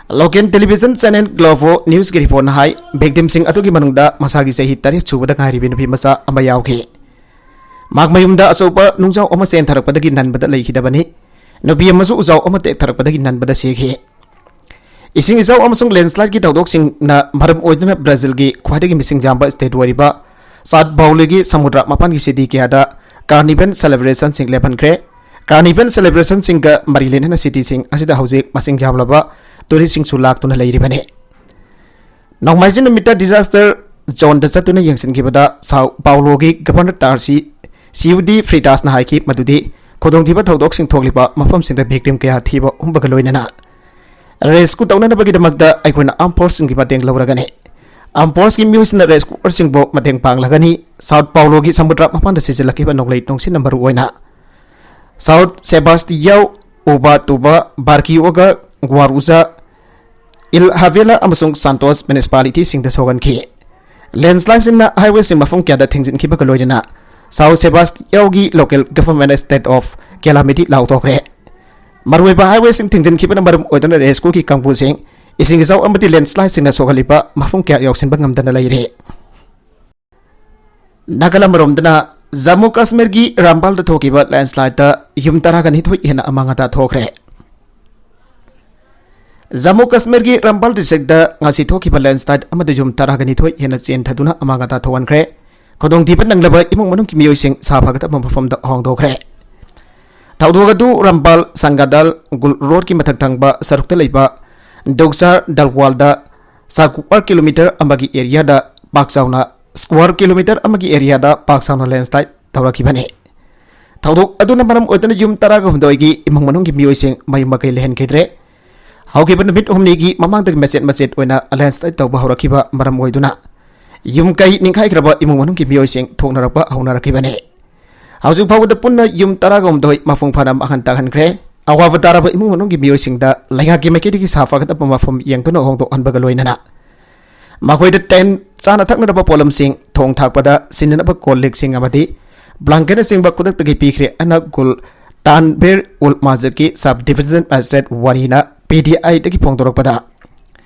Local television channel Globo Newsꯀꯤ ꯔꯤꯄꯣꯔꯠꯅ ꯍꯥꯏ, ꯚꯤꯛꯇꯤꯝꯁꯤꯡ ꯑꯗꯨꯒꯤ ꯃꯅꯨꯡꯗ ꯃꯁꯥꯒꯤ ꯆꯍꯤ ꯇꯔꯦꯠ ꯁꯨꯕꯗ ꯉꯥꯏꯔꯤꯕꯤ ꯅꯨꯄꯤ ꯃꯆꯥ ꯑꯃ ꯌꯥꯎꯈꯤ꯫ ꯃꯍꯥꯛ ꯃꯌꯨꯝꯗ ꯑꯆꯧꯕ ꯅꯨꯡꯖꯥꯎ ꯑꯃ ꯆꯦꯟꯊꯔꯛꯄꯗꯒꯤ ꯅꯟꯕꯗ ꯂꯩꯈꯤꯗꯕꯅꯤ꯫ ꯅꯨꯄꯤ ꯑꯃꯁꯨ ꯎꯖꯥꯎ ꯑꯃ ꯇꯦꯛꯊꯔꯛꯄꯗꯒꯤ ꯅꯟꯕꯗ ꯁꯤꯈꯤ꯫ ꯏꯁꯤꯡ ꯏꯆꯥꯎ ꯑꯃꯁꯨꯡ ꯂꯦꯟꯁ꯭ꯂꯥꯏꯗꯀꯤ ꯊꯧꯗꯣꯛꯁꯤꯡꯅ ꯃꯔꯝ ꯑꯣꯏꯗꯨꯅ ꯕ꯭ꯔꯥꯖꯤꯜꯒꯤ ꯈ꯭ꯋꯥꯏꯗꯒꯤ ꯃꯤꯁꯤꯡ ꯌꯥꯝꯕ ꯁ꯭ꯇꯦꯠ ꯑꯣꯏꯔꯤꯕ ꯁꯥꯎꯠ ꯄꯥꯎꯂꯣꯒꯤ ꯁꯃꯨꯗ꯭ꯔ ꯃꯄꯥꯟꯒꯤ ꯁꯤꯇꯤ ꯀꯌꯥꯗ ꯀꯥꯔꯅꯤꯚꯦꯜ ꯁꯦꯂꯦꯕ꯭ꯔꯦꯁꯟꯁꯤꯡ ꯂꯦꯞꯍꯟꯈ꯭ꯔꯦ꯫ ꯀꯥꯔꯅꯤꯚꯦꯜ ꯁꯦꯂꯦꯕ꯭ꯔꯦꯁꯟꯁꯤꯡꯒ ꯃꯔꯤ ꯂꯩꯅꯅ ꯁꯤꯇꯤꯁꯤꯡ ꯑꯁꯤꯗ ꯍꯧꯖꯤꯛ ꯃꯁꯤꯡ ꯌꯥꯝꯂꯕ ꯇꯨꯔꯤꯁꯁꯤꯡꯁꯨ ꯂꯥꯛꯇꯨꯅ ꯂꯩꯔꯤꯕꯅꯤ꯫ ꯅꯣꯡꯃꯥꯏꯖꯤꯡ ꯅꯨꯃꯤꯠꯇ ꯗꯤꯖꯥꯁꯇꯔ ꯖꯣꯟꯗ ꯆꯠꯇꯨꯅ ꯌꯦꯡꯁꯤꯟꯈꯤꯕꯗ ꯁꯥꯎ ꯄꯥꯎꯂꯣꯒꯤ ꯒꯕꯔꯅꯔ ꯇꯥꯔꯁꯤ ꯁꯤꯌꯨꯗꯤ ꯐ꯭ꯔꯤꯇꯥꯁꯅ ꯍꯥꯏꯈꯤ ꯃꯗꯨꯗꯤ ꯈꯨꯗꯣꯡꯊꯤꯕ ꯊꯧꯗꯣꯛꯁꯤꯡ ꯊꯣꯛꯂꯤꯕ ꯃꯐꯝꯁꯤꯡꯗ ꯚꯤꯛꯇꯤꯝ ꯀꯌꯥ ꯊꯤꯕ ꯍꯨꯝꯕꯒ ꯂꯣꯏꯅꯅ ꯔꯦꯁꯀ꯭ꯌꯨ ꯇꯧꯅꯅꯕꯒꯤꯗꯃꯛꯇ ꯑꯩꯈꯣꯏꯅ ꯑꯥꯔꯝ ꯐꯣꯔꯁꯁꯤꯡꯒꯤ ꯃꯇꯦꯡ ꯂꯧꯔꯒꯅꯤ꯫ ꯑꯥꯔꯝ ꯐꯣꯔꯁꯀꯤ ꯃꯤꯑꯣꯏꯁꯤꯡꯅ ꯔꯦꯁꯀ꯭ꯌꯨꯋꯔꯁꯤꯡꯕꯨ ꯃꯇꯦꯡ ꯄꯥꯡꯂꯒꯅꯤ꯫ ꯁꯥꯎꯠ ꯄꯥꯎꯂꯣꯒꯤ ꯁꯃꯨꯗ꯭ꯔ ꯃꯄꯥꯟꯗ ꯁꯤꯖꯤꯜꯂꯛꯈꯤꯕ ꯅꯣꯡꯂꯩ ꯅꯨꯡꯁꯤꯠꯅ ꯃꯔꯨꯑꯣꯏꯅ ꯁꯥꯎꯠ ꯁꯦꯕꯥꯁꯇꯤꯌꯥꯎ, ꯎꯕꯥ ꯇꯨꯕꯥ, ꯕꯥꯔꯀꯤꯌꯣꯒ, ꯒ꯭ꯋꯥꯔꯨꯖꯥ, ꯏꯜ ꯍꯥꯕꯦꯂꯥ ꯑꯃꯁꯨꯡ ꯁꯥꯟꯇꯣꯁ ꯃ꯭ꯌꯨꯅꯤꯁꯤꯄꯥꯂꯤꯇꯤꯁꯤꯡꯗ ꯁꯣꯛꯍꯟꯈꯤ꯫ ꯂꯦꯟꯁ꯭ꯂꯥꯏꯗꯁꯤꯡꯅ ꯍꯥꯏꯋꯦꯁꯤꯡ ꯃꯐꯝ ꯀꯌꯥꯗ ꯊꯤꯡꯖꯤꯟꯈꯤꯕꯒ ꯂꯣꯏꯅꯅ ꯁꯥꯎ ꯁꯦꯕꯥꯁꯇꯤꯌꯥꯎꯒꯤ ꯂꯣꯀꯦꯜ ꯒꯚꯔꯟꯃꯦꯟꯠ ꯁ꯭ꯇꯦꯠ ꯑꯣꯐ ꯀꯦꯂꯥꯃꯤꯇꯤ ꯂꯥꯎꯊꯣꯛꯈ꯭ꯔꯦ꯫ ꯃꯔꯨꯑꯣꯏꯕ ꯍꯥꯏꯋꯦꯁꯤꯡ ꯊꯤꯡꯖꯤꯟꯈꯤꯕꯅ ꯃꯔꯝ ꯑꯣꯏꯗꯨꯅ ꯔꯦꯁꯀ꯭ꯌꯨꯒꯤ ꯀꯥꯡꯕꯨꯁꯤꯡ ꯏꯁꯤꯡ ꯏꯆꯥꯎ ꯑꯃꯗꯤ ꯂꯦꯟꯁ꯭ꯂꯥꯏꯗꯁꯤꯡꯅ ꯁꯣꯛꯍꯜꯂꯤꯕ ꯃꯐꯝ ꯀꯌꯥ ꯌꯧꯁꯤꯟꯕ ꯉꯝꯗꯅ ꯂꯩꯔꯦ꯫ ꯅꯥꯒꯥꯂꯦꯟ ꯑꯃꯔꯣꯝꯗꯅ ꯖꯝꯃꯨ ꯀꯥꯁꯃꯤꯔꯒꯤ ꯔꯝꯕꯥꯜꯗ ꯊꯣꯛꯈꯤꯕ ꯂꯦꯟꯁ꯭ꯂꯥꯏꯗꯇ ꯌꯨꯝ ꯇꯔꯥꯒ ꯅꯤꯊꯣꯏ ꯍꯦꯟꯅ ꯑꯃꯥꯡ ꯑꯇꯥ ꯊꯣꯛꯈ꯭ꯔꯦ꯫ ꯖꯝꯃꯨ ꯀꯥꯁꯃꯤꯔꯒꯤ ꯔꯝꯕꯥꯜ ꯗꯤꯁꯇ꯭ꯔꯤꯛꯇ ꯉꯁꯤ ꯊꯣꯛꯈꯤꯕ ꯂꯦꯟꯁ꯭ꯂꯥꯏꯗ ꯑꯃꯗ ꯌꯨꯝ ꯇꯔꯥꯒ ꯅꯤꯊꯣꯏ ꯍꯦꯟꯅ ꯆꯦꯟꯊꯗꯨꯅ ꯑꯃꯥꯡ ꯑꯇꯥ ꯊꯣꯛꯍꯟꯈ꯭ꯔꯦ꯫ ꯈꯨꯗꯣꯡꯊꯤꯕ ꯅꯪꯂꯕ ꯏꯃꯨꯡ ꯃꯅꯨꯡꯒꯤ ꯃꯤꯑꯣꯏꯁꯤꯡ ꯁꯥꯐꯒꯗꯕ ꯃꯐꯝꯗ ꯍꯣꯡꯗꯣꯛꯈ꯭ꯔꯦ꯫ ꯊꯧꯗꯣꯛ ꯑꯗꯨ ꯔꯝꯕꯥꯜ, ꯁꯪꯒꯥꯗꯥꯜ, ꯒꯨꯜ ꯔꯣꯗꯀꯤ ꯃꯊꯛ ꯊꯪꯕ ꯁꯔꯨꯛꯇ ꯂꯩꯕ ꯗꯣꯛꯁꯥꯔ ꯗꯜꯋꯥꯜꯗ ꯁꯀ꯭ꯋꯥꯔ ꯀꯤꯂꯣꯃꯤꯇꯔ ꯑꯃꯒꯤ ꯑꯦꯔꯤꯌꯥꯗ ꯄꯥꯛ ꯆꯥꯎꯅ, ꯁꯀ꯭ꯋꯥꯔ ꯀꯤꯂꯣꯃꯤꯇꯔ ꯑꯃꯒꯤ ꯑꯦꯔꯤꯌꯥꯗ ꯄꯥꯛ ꯆꯥꯎꯅ ꯂꯦꯟꯁ꯭ꯂꯥꯏꯗ ꯇꯧꯔꯛꯈꯤꯕꯅꯤ꯫ ꯊꯧꯗꯣꯛ ꯑꯗꯨꯅ ꯃꯔꯝ ꯑꯣꯏꯗꯨꯅ ꯌꯨꯝ ꯇꯔꯥꯒ ꯍꯨꯝꯗꯣꯏꯒꯤ ꯏꯃꯨꯡ ꯃꯅꯨꯡꯒꯤ ꯃꯤꯑꯣꯏꯁꯤꯡ ꯃꯌꯨꯝ ꯃꯀꯩ ꯂꯩꯍꯟꯈꯤꯗ꯭ꯔꯦ꯫ ꯍꯧꯈꯤꯕ ꯅꯨꯃꯤꯠ ꯍꯨꯝꯅꯤꯒꯤ ꯃꯃꯥꯡꯗꯒꯤ ꯃꯆꯦꯠ ꯃꯆꯦꯠ ꯑꯣꯏꯅ ꯂꯦꯟꯁ꯭ꯂꯥꯏꯗ ꯇꯧꯕ ꯍꯧꯔꯛꯈꯤꯕ ꯃꯔꯝ ꯑꯣꯏꯗꯨꯅ ꯌꯨꯝ ꯀꯩ ꯅꯤꯡꯈꯥꯏꯈ꯭ꯔꯕ ꯏꯃꯨꯡ ꯃꯅꯨꯡꯒꯤ ꯃꯤꯑꯣꯏꯁꯤꯡ ꯊꯣꯛꯅꯔꯛꯄ ꯍꯧꯅꯔꯛꯈꯤꯕꯅꯤ꯫ ꯍꯧꯖꯤꯛ ꯐꯥꯎꯕꯗ ꯄꯨꯟꯅ ꯌꯨꯝ ꯇꯔꯥꯒ ꯍꯨꯝꯗꯣꯏ ꯃꯄꯨꯡ ꯐꯥꯅ ꯃꯥꯡꯍꯟ ꯇꯥꯛꯍꯟꯈ꯭ꯔꯦ꯫ ꯑꯋꯥꯕ ꯇꯥꯔꯕ ꯏꯃꯨꯡ ꯃꯅꯨꯡꯒꯤ ꯃꯤꯑꯣꯏꯁꯤꯡꯗ ꯂꯩꯉꯥꯛꯀꯤ ꯃꯥꯏꯀꯩꯗꯒꯤ ꯁꯥ ꯐꯒꯠꯄ ꯃꯐꯝ ꯌꯦꯡꯗꯨꯅ ꯍꯣꯡꯗꯣꯛꯍꯟꯕꯒ ꯂꯣꯏꯅꯅ ꯃꯈꯣꯏꯗ ꯇꯦꯟ, ꯆꯥꯅ ꯊꯛꯅꯅꯕ ꯄꯣꯠꯂꯝꯁꯤꯡ, ꯊꯣꯡ ꯊꯥꯛꯄꯗ ꯁꯤꯖꯤꯟꯅꯅꯕ ꯀꯣꯜ ꯂꯤꯛꯁꯤꯡ ꯑꯃꯗꯤ ꯕ꯭ꯂꯥꯡꯀꯦꯠꯅꯆꯤꯡꯕ ꯈꯨꯗꯛꯇꯒꯤ ꯄꯤꯈ꯭ꯔꯦ ꯍꯥꯏꯅ ꯒꯨꯜ ꯇꯥꯟꯕꯤꯔ ꯎꯜ ꯃꯥꯖꯤꯗꯀꯤ ꯁꯕ ꯗꯤꯕꯤꯖꯅꯦꯜ ꯃꯦꯖꯤꯁꯇ꯭ꯔꯦꯠ ꯋꯥꯅꯤꯅ ꯄꯤ ꯗꯤ ꯑꯥꯏꯗꯒꯤ ꯐꯣꯡꯗꯣꯔꯛꯄꯗ,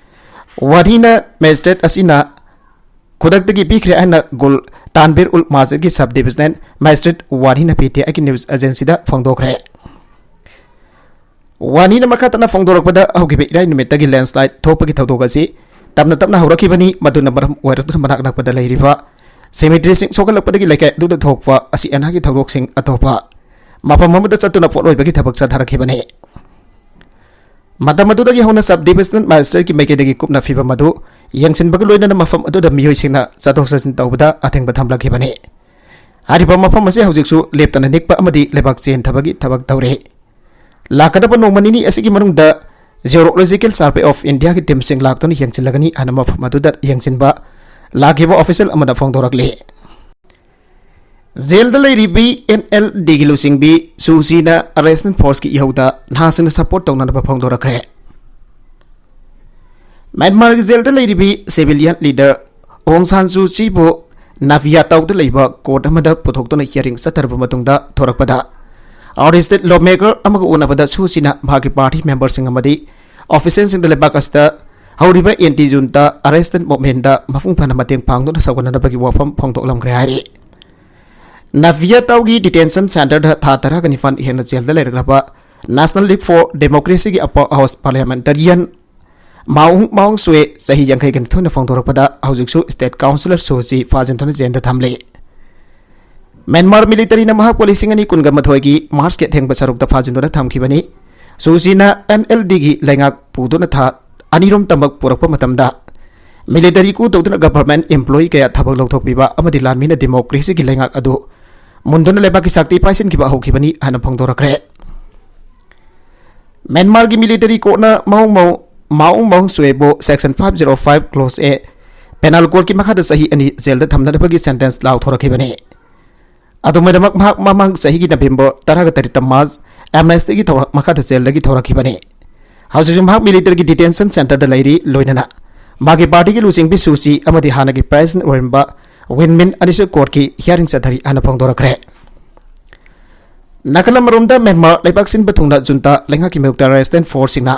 ꯋꯥꯅꯤꯅ ꯃꯦꯖꯤꯁꯇ꯭ꯔꯦꯠ ꯑꯁꯤꯅ ꯈꯨꯗꯛꯇꯒꯤ ꯄꯤꯈ꯭ꯔꯦ ꯍꯥꯏꯅ ꯒꯨꯜ ꯇꯥꯟꯕꯤꯔ ꯎꯜ ꯃꯥꯖꯤꯗꯀꯤ ꯁꯕ ꯗꯤꯕꯤꯖꯅꯦꯜ ꯃꯦꯖꯤꯁꯇ꯭ꯔꯦꯠ ꯋꯥꯅꯤꯅ ꯄꯤ ꯇꯤ ꯑꯥꯏꯒꯤ ꯅ꯭ꯌꯨꯁ ꯑꯦꯖꯦꯟꯁꯤꯗ ꯐꯣꯡꯗꯣꯛꯈ꯭ꯔꯦ꯫ ꯋꯥꯅꯤꯅ ꯃꯈꯥ ꯇꯥꯅ ꯐꯣꯡꯗꯣꯔꯛꯄꯗ, ꯍꯧꯈꯤꯕ ꯏꯔꯥꯏ ꯅꯨꯃꯤꯠꯇꯒꯤ ꯂꯦꯟꯁꯂꯥꯏꯗ ꯊꯣꯛꯄꯒꯤ ꯊꯧꯗꯣꯛ ꯑꯁꯤ ꯇꯞꯅ ꯇꯞꯅ ꯍꯧꯔꯛꯈꯤꯕꯅꯤ, ꯃꯗꯨꯅ ꯃꯔꯝ ꯑꯣꯏꯔꯗꯨꯅ ꯃꯅꯥꯛ ꯅꯛꯄꯗ ꯂꯩꯔꯤꯕ ꯁꯤꯃꯤꯇ꯭ꯔꯤꯁꯤꯡ ꯁꯣꯛꯍꯜꯂꯛꯄꯗꯒꯤ ꯂꯩꯀꯥꯏ ꯑꯗꯨꯗ ꯊꯣꯛꯄ ꯑꯁꯤ ꯑꯅꯥꯒꯤ ꯊꯧꯗꯣꯛꯁꯤꯡ ꯑꯇꯣꯞꯄ ꯃꯐꯝ ꯑꯃꯗ ꯆꯠꯇꯨꯅ ꯄꯣꯠ ꯑꯣꯏꯕꯒꯤ ꯊꯕꯛ ꯆꯠꯊꯔꯛꯈꯤꯕꯅꯤ꯫ ꯃꯇꯝ ꯑꯗꯨꯗꯒꯤ ꯍꯧꯅ ꯁꯕ ꯗꯤꯕꯤꯖꯅꯦꯜ ꯃꯦꯖꯤꯁꯇ꯭ꯔꯦꯠꯀꯤ ꯃꯥꯏꯀꯩꯗꯒꯤ ꯀꯨꯞꯅ ꯐꯤꯕꯝ ꯑꯗꯨ ꯌꯦꯡꯁꯤꯟꯕꯒ ꯂꯣꯏꯅꯅ ꯃꯐꯝ ꯑꯗꯨꯗ ꯃꯤꯑꯣꯏꯁꯤꯡꯅ ꯆꯠꯊꯣꯛ ꯆꯠꯁꯤꯟ ꯇꯧꯕꯗ ꯑꯊꯤꯡꯕ ꯊꯝꯂꯛꯈꯤꯕꯅꯤ꯫ ꯍꯥꯏꯔꯤꯕ ꯃꯐꯝ ꯑꯁꯤ ꯍꯧꯖꯤꯛꯁꯨ ꯂꯦꯞꯇꯅ ꯅꯤꯛꯄ ꯑꯃꯗꯤ ꯂꯩꯕꯥꯛ ꯆꯦꯟꯊꯕꯒꯤ ꯊꯕꯛ ꯇꯧꯔꯤ꯫ ꯂꯥꯛꯀꯗꯕ ꯅꯣꯡꯃ ꯅꯤꯅꯤ ꯑꯁꯤꯒꯤ ꯃꯅꯨꯡꯗ Geological Survey of Indiaꯒꯤ ꯇꯤꯝꯁꯤꯡ ꯂꯥꯛꯇꯨꯅ ꯌꯦꯡꯁꯤꯜꯂꯒꯅꯤ ꯍꯥꯏꯅ ꯃꯐꯝ ꯑꯗꯨꯗ ꯌꯦꯡꯁꯤꯟꯕ ꯂꯥꯛꯈꯤꯕ ꯑꯣꯐꯤꯁꯤꯌꯦꯜ ꯑꯃꯅ ꯐꯣꯡꯗꯣꯔꯛꯂꯤ꯫ ꯖꯦꯜꯗ ꯂꯩꯔꯤꯕꯤ ꯑꯦꯟ ꯑꯦꯜ ꯗꯤꯒꯤ ꯂꯨꯆꯤꯡꯕꯤ ꯁꯨ ꯆꯤꯅ ꯑꯔꯦꯁꯅꯦꯜ ꯐꯣꯔꯁꯀꯤ ꯏꯍꯧꯗ ꯅꯍꯥꯁꯤꯡꯅ ꯁꯄꯣꯔꯠ ꯇꯧꯅꯅꯕ ꯐꯣꯡꯗꯣꯔꯛꯈ꯭ꯔꯦ꯫ ꯃ꯭ꯌꯥꯟꯃꯥꯔꯒꯤ ꯖꯦꯜꯗ ꯂꯩꯔꯤꯕꯤ ꯁꯤꯚꯤꯂꯤꯌꯟ ꯂꯤꯗꯔ ꯑꯣꯡ ꯁꯥꯟ ꯁꯨ ꯆꯤꯕꯨ ꯅꯥꯐꯤꯌꯥꯇꯥꯎꯗ ꯂꯩꯕ ꯀꯣꯔꯠ ꯑꯃꯗ ꯄꯨꯊꯣꯛꯇꯨꯅ ꯍꯤꯌꯥꯔꯤꯡ ꯆꯠꯊꯔꯕ ꯃꯇꯨꯡꯗ ꯊꯣꯔꯛꯄꯗ, ꯑꯥꯎꯠ ꯁ꯭ꯇꯦꯠ ꯂꯣ ꯃꯦꯀꯔ ꯑꯃꯒ ꯎꯅꯕꯗ ꯁꯨ ꯆꯤꯅ ꯃꯍꯥꯛꯀꯤ ꯄꯥꯔꯇꯤ ꯃꯦꯝꯕꯔꯁꯤꯡ ꯑꯃꯗꯤ ꯑꯣꯐꯤꯁꯤꯌꯦꯜꯁꯤꯡꯗ ꯂꯩꯕꯥꯛ ꯑꯁꯤꯗ ꯍꯧꯔꯤꯕ ꯑꯦꯟꯇꯤ ꯖꯨꯟꯇꯥ ꯑꯔꯦꯁꯇꯦꯟ ꯃꯨꯚꯃꯦꯟꯗ ꯃꯄꯨꯡ ꯐꯥꯅ ꯃꯇꯦꯡ ꯄꯥꯡꯗꯨꯅ ꯁꯧꯒꯠꯅꯅꯕꯒꯤ ꯋꯥꯐꯝ ꯐꯣꯡꯗꯣꯛꯂꯝꯈ꯭ꯔꯦ ꯍꯥꯏꯔꯤ꯫ ꯅꯥꯐꯤꯌꯥꯇꯥꯎꯒꯤ ꯗꯤꯇꯦꯟꯁꯟ ꯁꯦꯟꯇꯔꯗ ꯊꯥ ꯇꯔꯥꯒ ꯅꯤꯄꯥꯟ ꯍꯦꯟꯅ ꯖꯦꯜꯗ ꯂꯩꯔꯛꯂꯕ National League for Democracyꯒꯤ upper house parliamentarian Maung Maung Suwe, ꯆꯍꯤ ꯌꯥꯡꯈꯩꯒ ꯅꯤꯊꯣꯏꯅ ꯐꯣꯡꯗꯣꯔꯛꯄꯗ, ꯍꯧꯖꯤꯛꯁꯨ ꯁ꯭ꯇꯦꯠ ꯀꯥꯎꯟꯁꯤꯂꯔ ꯁꯨ ꯆꯤ ꯐꯥꯖꯤꯟꯗꯨꯅ ꯖꯦꯜꯗ ꯊꯝꯂꯤ꯫ ꯃ꯭ꯌꯥꯟꯃꯥꯔ ꯃꯤꯂꯤꯇꯔꯤꯅ ꯃꯍꯥꯛꯄꯨ ꯂꯤꯁꯤꯡ ꯑꯅꯤ ꯀꯨꯟꯒ ꯃꯥꯊꯣꯏꯒꯤ ꯃꯥꯔꯆꯀꯤ ꯑꯊꯦꯡꯕ ꯁꯔꯨꯛꯇ ꯐꯥꯖꯤꯟꯗꯨꯅ ꯊꯝꯈꯤꯕꯅꯤ꯫ ꯁꯨ ꯆꯤꯅ ꯑꯦꯟ ꯑꯦꯜ ꯗꯤꯒꯤ ꯂꯩꯉꯥꯛ ꯄꯨꯗꯨꯅ ꯊꯥ ꯑꯅꯤꯔꯣꯝ ꯇꯃꯛ ꯄꯨꯔꯛꯄ ꯃꯇꯝꯗ, ꯃꯤꯂꯤꯇꯔꯤ ꯀꯨ ꯇꯧꯗꯨꯅ ꯒꯚꯔꯟꯃꯦꯟꯠ ꯏꯝꯄ꯭ꯂꯣꯌꯤ ꯀꯌꯥ ꯊꯕꯛ ꯂꯧꯊꯣꯛꯄꯤꯕ ꯑꯃꯗꯤ ꯂꯥꯟꯃꯤꯅ ꯗꯦꯃꯣꯀ꯭ꯔꯦꯁꯤꯒꯤ ꯂꯩꯉꯥꯛ ꯑꯗꯨ ꯃꯨꯟꯗꯨꯅ ꯂꯩꯕꯥꯛꯀꯤ ꯁꯛꯇꯤ ꯄꯥꯏꯁꯤꯟꯈꯤꯕ ꯍꯧꯈꯤꯕꯅꯤ ꯍꯥꯏꯅ ꯐꯣꯡꯗꯣꯔꯛꯈ꯭ꯔꯦ꯫ ꯃ꯭ꯌꯥꯟꯃꯥꯔꯒꯤ ꯃꯤꯂꯤꯇꯔꯤ ꯀꯣꯔꯠꯅ ꯃꯥꯎꯡ ꯃꯥꯎ-, ꯃꯥꯎꯡ ꯃꯥꯎꯡ ꯁꯨꯋꯦꯕꯨ section five zero five clause A penal ꯀꯣꯔꯠꯀꯤ ꯃꯈꯥꯗ ꯆꯍꯤ ꯑꯅꯤ ꯖꯦꯜꯗ ꯊꯝꯅꯅꯕꯒꯤ ꯁꯦꯟꯇꯦꯟꯁ ꯂꯥꯎꯊꯣꯔꯛꯈꯤꯕꯅꯤ꯫ ꯑꯗꯨꯝ ꯑꯣꯏꯅꯃꯛ, ꯃꯍꯥꯛ ꯃꯃꯥꯡ ꯆꯍꯤꯒꯤ ꯅꯕꯦꯝꯕꯔ ꯇꯔꯥꯒ ꯇꯔꯦꯠꯇ ꯃꯥꯔꯆ ꯑꯦꯝꯅꯦꯁꯇꯤꯒꯤ ꯊꯧꯔꯛ ꯃꯈꯥꯗ ꯖꯦꯜꯗꯒꯤ ꯊꯣꯔꯛꯈꯤꯕꯅꯤ꯫ ꯍꯧꯖꯤꯛꯁꯨ ꯃꯍꯥꯛ ꯃꯤꯂꯤꯇꯔꯤꯒꯤ ꯗꯤꯇꯦꯟꯁꯟ ꯁꯦꯟꯇꯔꯗ ꯂꯩꯔꯤ, ꯂꯣꯏꯅꯅ ꯃꯥꯒꯤ ꯄꯥꯔꯇꯤꯒꯤ ꯂꯨꯆꯤꯡꯕꯤ ꯁꯨ ꯆꯤ ꯑꯃꯗꯤ ꯍꯥꯟꯅꯒꯤ ꯄ꯭ꯔꯦꯁꯤꯗꯦꯟꯠ ꯑꯣꯏꯔꯝꯕ ꯋꯤꯟ ꯃꯤꯟ ꯑꯅꯤꯁꯨ ꯀꯣꯔꯠꯀꯤ ꯍꯤꯌꯥꯔꯤꯡ ꯆꯠꯊꯔꯤ ꯍꯥꯏꯅ ꯐꯣꯡꯗꯣꯔꯛꯈ꯭ꯔꯦ꯫ ꯅꯥꯀꯜ ꯑꯃꯔꯣꯝꯗ ꯃ꯭ꯌꯥꯟꯃꯥꯔ ꯂꯩꯕꯥꯛ ꯁꯤꯟꯕ ꯊꯨꯡꯅ ꯖꯨꯟꯇꯥ ꯂꯩꯉꯥꯛꯀꯤ ꯃꯥꯌꯣꯛꯇ ꯔꯦꯁꯤꯁꯇꯦꯟꯠ ꯐꯣꯔꯁꯁꯤꯡꯅ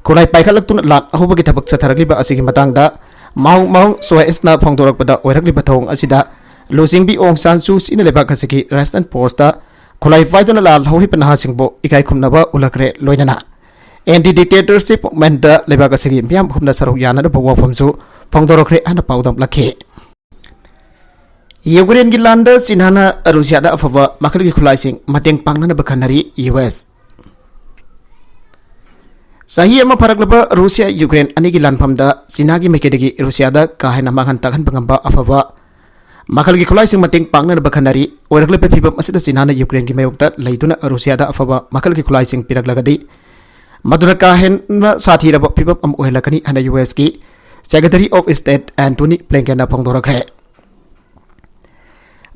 ꯈꯨꯠꯂꯥꯏ ꯄꯥꯏꯈꯠꯂꯛꯇꯨꯅ ꯂꯥꯟ ꯑꯍꯧꯕꯒꯤ ꯊꯕꯛ ꯆꯠꯊꯔꯛꯂꯤꯕ ꯑꯁꯤꯒꯤ ꯃꯇꯥꯡꯗ ꯃꯥꯎꯡ ꯃꯥꯎꯡ ꯁꯣꯏꯁꯅ ꯐꯣꯡꯗꯣꯔꯛꯄꯗ ꯑꯣꯏꯔꯛꯂꯤꯕ ꯊꯧꯑꯣꯡ ꯑꯁꯤꯗ ꯂꯨꯆꯤꯡꯕꯤ ꯑꯣꯡ ꯁꯥꯟ ꯁꯨ ꯆꯤꯅ ꯂꯩꯕꯥꯛ ꯑꯁꯤꯒꯤ ꯔꯦꯁꯤꯁꯇꯦꯟꯠ ꯐꯣꯔꯁꯇ ꯈꯨꯠꯂꯥꯏ ꯄꯥꯏꯗꯨꯅ ꯂꯥꯜꯍꯧꯔꯤꯕ ꯅꯍꯥꯁꯤꯡꯕꯨ ꯏꯀꯥꯏ ꯈꯨꯝꯅꯕ ꯎꯠꯂꯛꯈ꯭ꯔꯦ, ꯂꯣꯏꯅꯅ ꯑꯦꯟꯇꯤ ꯗꯤꯛꯇꯦꯇꯔꯁꯤꯞ ꯃꯨꯚꯃꯦꯟꯠꯇ ꯂꯩꯕꯥꯛ ꯑꯁꯤꯒꯤ ꯃꯤꯌꯥꯝ ꯄꯨꯝꯅ ꯁꯔꯨꯛ ꯌꯥꯅꯅꯕ ꯋꯥꯐꯝꯁꯨ ꯐꯣꯡꯗꯣꯔꯛꯈ꯭ꯔꯦ ꯍꯥꯏꯅ ꯄꯥꯎꯗꯝꯂꯛꯈꯤ꯫ ꯌꯨꯀ꯭ꯔꯦꯟꯒꯤ ꯂꯥꯟꯗ ꯆꯤꯅꯥꯅ ꯔꯨꯁꯤꯌꯥꯗ ꯑꯐꯕ ꯃꯈꯜꯒꯤ ꯈꯨꯠꯂꯥꯏꯁꯤꯡ ꯃꯇꯦꯡ ꯄꯥꯡꯅꯅꯕ ꯈꯟꯅꯔꯤ ꯌꯨ ꯑꯦꯁ꯫ ꯆꯍꯤ ꯑꯃ ꯐꯥꯔꯛꯂꯕ ꯔꯨꯁꯤꯌꯥ ꯌꯨꯀ꯭ꯔꯦꯟ ꯑꯅꯤꯒꯤ ꯂꯥꯟꯐꯝꯗ ꯆꯤꯅꯥꯒꯤ ꯃꯥꯏꯀꯩꯗꯒꯤ ꯔꯨꯁꯤꯌꯥꯗ ꯀꯥ ꯍꯦꯟꯅ ꯃꯥꯡꯍꯟ ꯇꯥꯛꯍꯟꯕ ꯉꯝꯕ ꯑꯐꯕ ꯃꯈꯜꯒꯤ ꯈꯨꯠꯂꯥꯏꯁꯤꯡ ꯃꯇꯦꯡ ꯄꯥꯡꯅꯅꯕ ꯈꯟꯅꯔꯤ꯫ ꯑꯣꯏꯔꯛꯂꯤꯕ ꯐꯤꯕꯝ ꯑꯁꯤꯗ ꯆꯤꯅꯥꯅ ꯌꯨꯀ꯭ꯔꯦꯟꯒꯤ ꯃꯥꯌꯣꯛꯇ ꯂꯩꯗꯨꯅ ꯔꯨꯁꯤꯌꯥꯗ ꯑꯐꯕ ꯃꯈꯜꯒꯤ ꯈꯨꯠꯂꯥꯏꯁꯤꯡ ꯄꯤꯔꯛꯂꯒꯗꯤ ꯃꯗꯨꯅ ꯀꯥ ꯍꯦꯟꯅ ꯁꯥꯊꯤꯔꯕ ꯐꯤꯕꯝ ꯑꯃ ꯑꯣꯏꯍꯜꯂꯛꯀꯅꯤ ꯍꯥꯏꯅ ꯌꯨ ꯑꯦꯁꯀꯤ ꯁꯦꯀ꯭ꯔꯦꯇꯔꯤ ꯑꯣꯐ ꯁ꯭ꯇꯦꯠ ꯑꯦꯟꯇꯣꯅꯤ ꯕ꯭ꯂꯤꯡꯀꯦꯟꯅ ꯐꯣꯡꯗꯣꯔꯛꯈ꯭ꯔꯦ꯫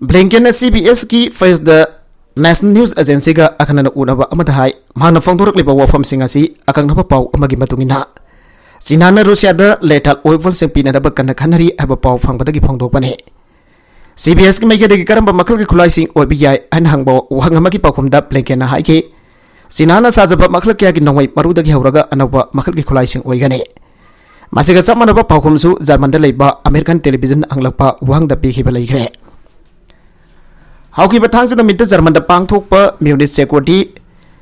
ꯕ꯭ꯂꯤꯡꯀꯦꯟꯅ ꯁꯤ ꯕꯤ ꯑꯦꯁꯀꯤ ꯐꯦꯁ ꯗ ꯅꯦꯁꯅꯦꯜ ꯅ꯭ꯌꯨꯁ ꯑꯦꯖꯦꯟꯁꯤꯒ ꯑꯈꯟꯅꯅ ꯎꯅꯕ ꯑꯃꯗ ꯍꯥꯏ, ꯃꯍꯥꯛꯅ ꯐꯣꯡꯗꯣꯔꯛꯂꯤꯕ ꯋꯥꯐꯝꯁꯤꯡ ꯑꯁꯤ ꯑꯀꯛꯅꯕ ꯄꯥꯎ ꯑꯃꯒꯤ ꯃꯇꯨꯡ ꯏꯟꯅ ꯆꯤꯅꯥꯅ ꯔꯨꯁꯤꯌꯥꯗ ꯂꯦꯊꯦꯜ ꯋꯦꯄꯟꯁꯤꯡ ꯄꯤꯅꯅꯕ ꯀꯟꯅ ꯈꯟꯅꯔꯤ ꯍꯥꯏꯕ ꯄꯥꯎ ꯐꯪꯕꯗꯒꯤ ꯐꯣꯡꯗꯣꯛꯄꯅꯤ꯫ ꯁꯤ ꯕꯤ ꯑꯦꯁꯀꯤ ꯃꯥꯏꯀꯩꯗꯒꯤ ꯀꯔꯝꯕ ꯃꯈꯜꯒꯤ ꯈꯨꯠꯂꯥꯏꯁꯤꯡ ꯑꯣꯏꯕ ꯌꯥꯏ ꯍꯥꯏꯅ ꯍꯪꯕ ꯋꯥꯍꯪ ꯑꯃꯒꯤ ꯄꯥꯎꯈꯨꯝꯗ ꯕ꯭ꯂꯤꯡꯀꯦꯟꯅ ꯍꯥꯏꯈꯤ, ꯆꯤꯅꯥꯅ ꯁꯥꯖꯕ ꯃꯈꯜ ꯀꯌꯥꯒꯤ ꯅꯣꯡꯃꯩ ꯃꯔꯨꯗꯒꯤ ꯍꯧꯔꯒ ꯑꯅꯧꯕ ꯃꯈꯜꯒꯤ ꯈꯨꯠꯂꯥꯏꯁꯤꯡ ꯑꯣꯏꯒꯅꯤ꯫ ꯃꯁꯤꯒ ꯆꯞ ꯃꯥꯟꯅꯕ ꯄꯥꯎꯈꯨꯝꯁꯨ ꯖꯔꯃꯟꯗ ꯂꯩꯕ ꯑꯃꯦꯔꯤꯀꯟ ꯇꯦꯂꯤꯚꯤꯖꯟ ꯍꯪꯂꯛꯄ ꯋꯥꯍꯪꯗ ꯄꯤꯈꯤꯕ ꯂꯩꯈ꯭ꯔꯦ꯫ ꯍꯧꯈꯤꯕ ꯊꯥꯡꯖ ꯅꯨꯃꯤꯠꯇ ꯖꯔꯃꯟꯗ ꯄꯥꯡꯊꯣꯛꯄ ꯃ꯭ꯌꯨꯅꯤꯁ ꯁꯦꯀ꯭ꯌꯨꯔꯤꯇꯤ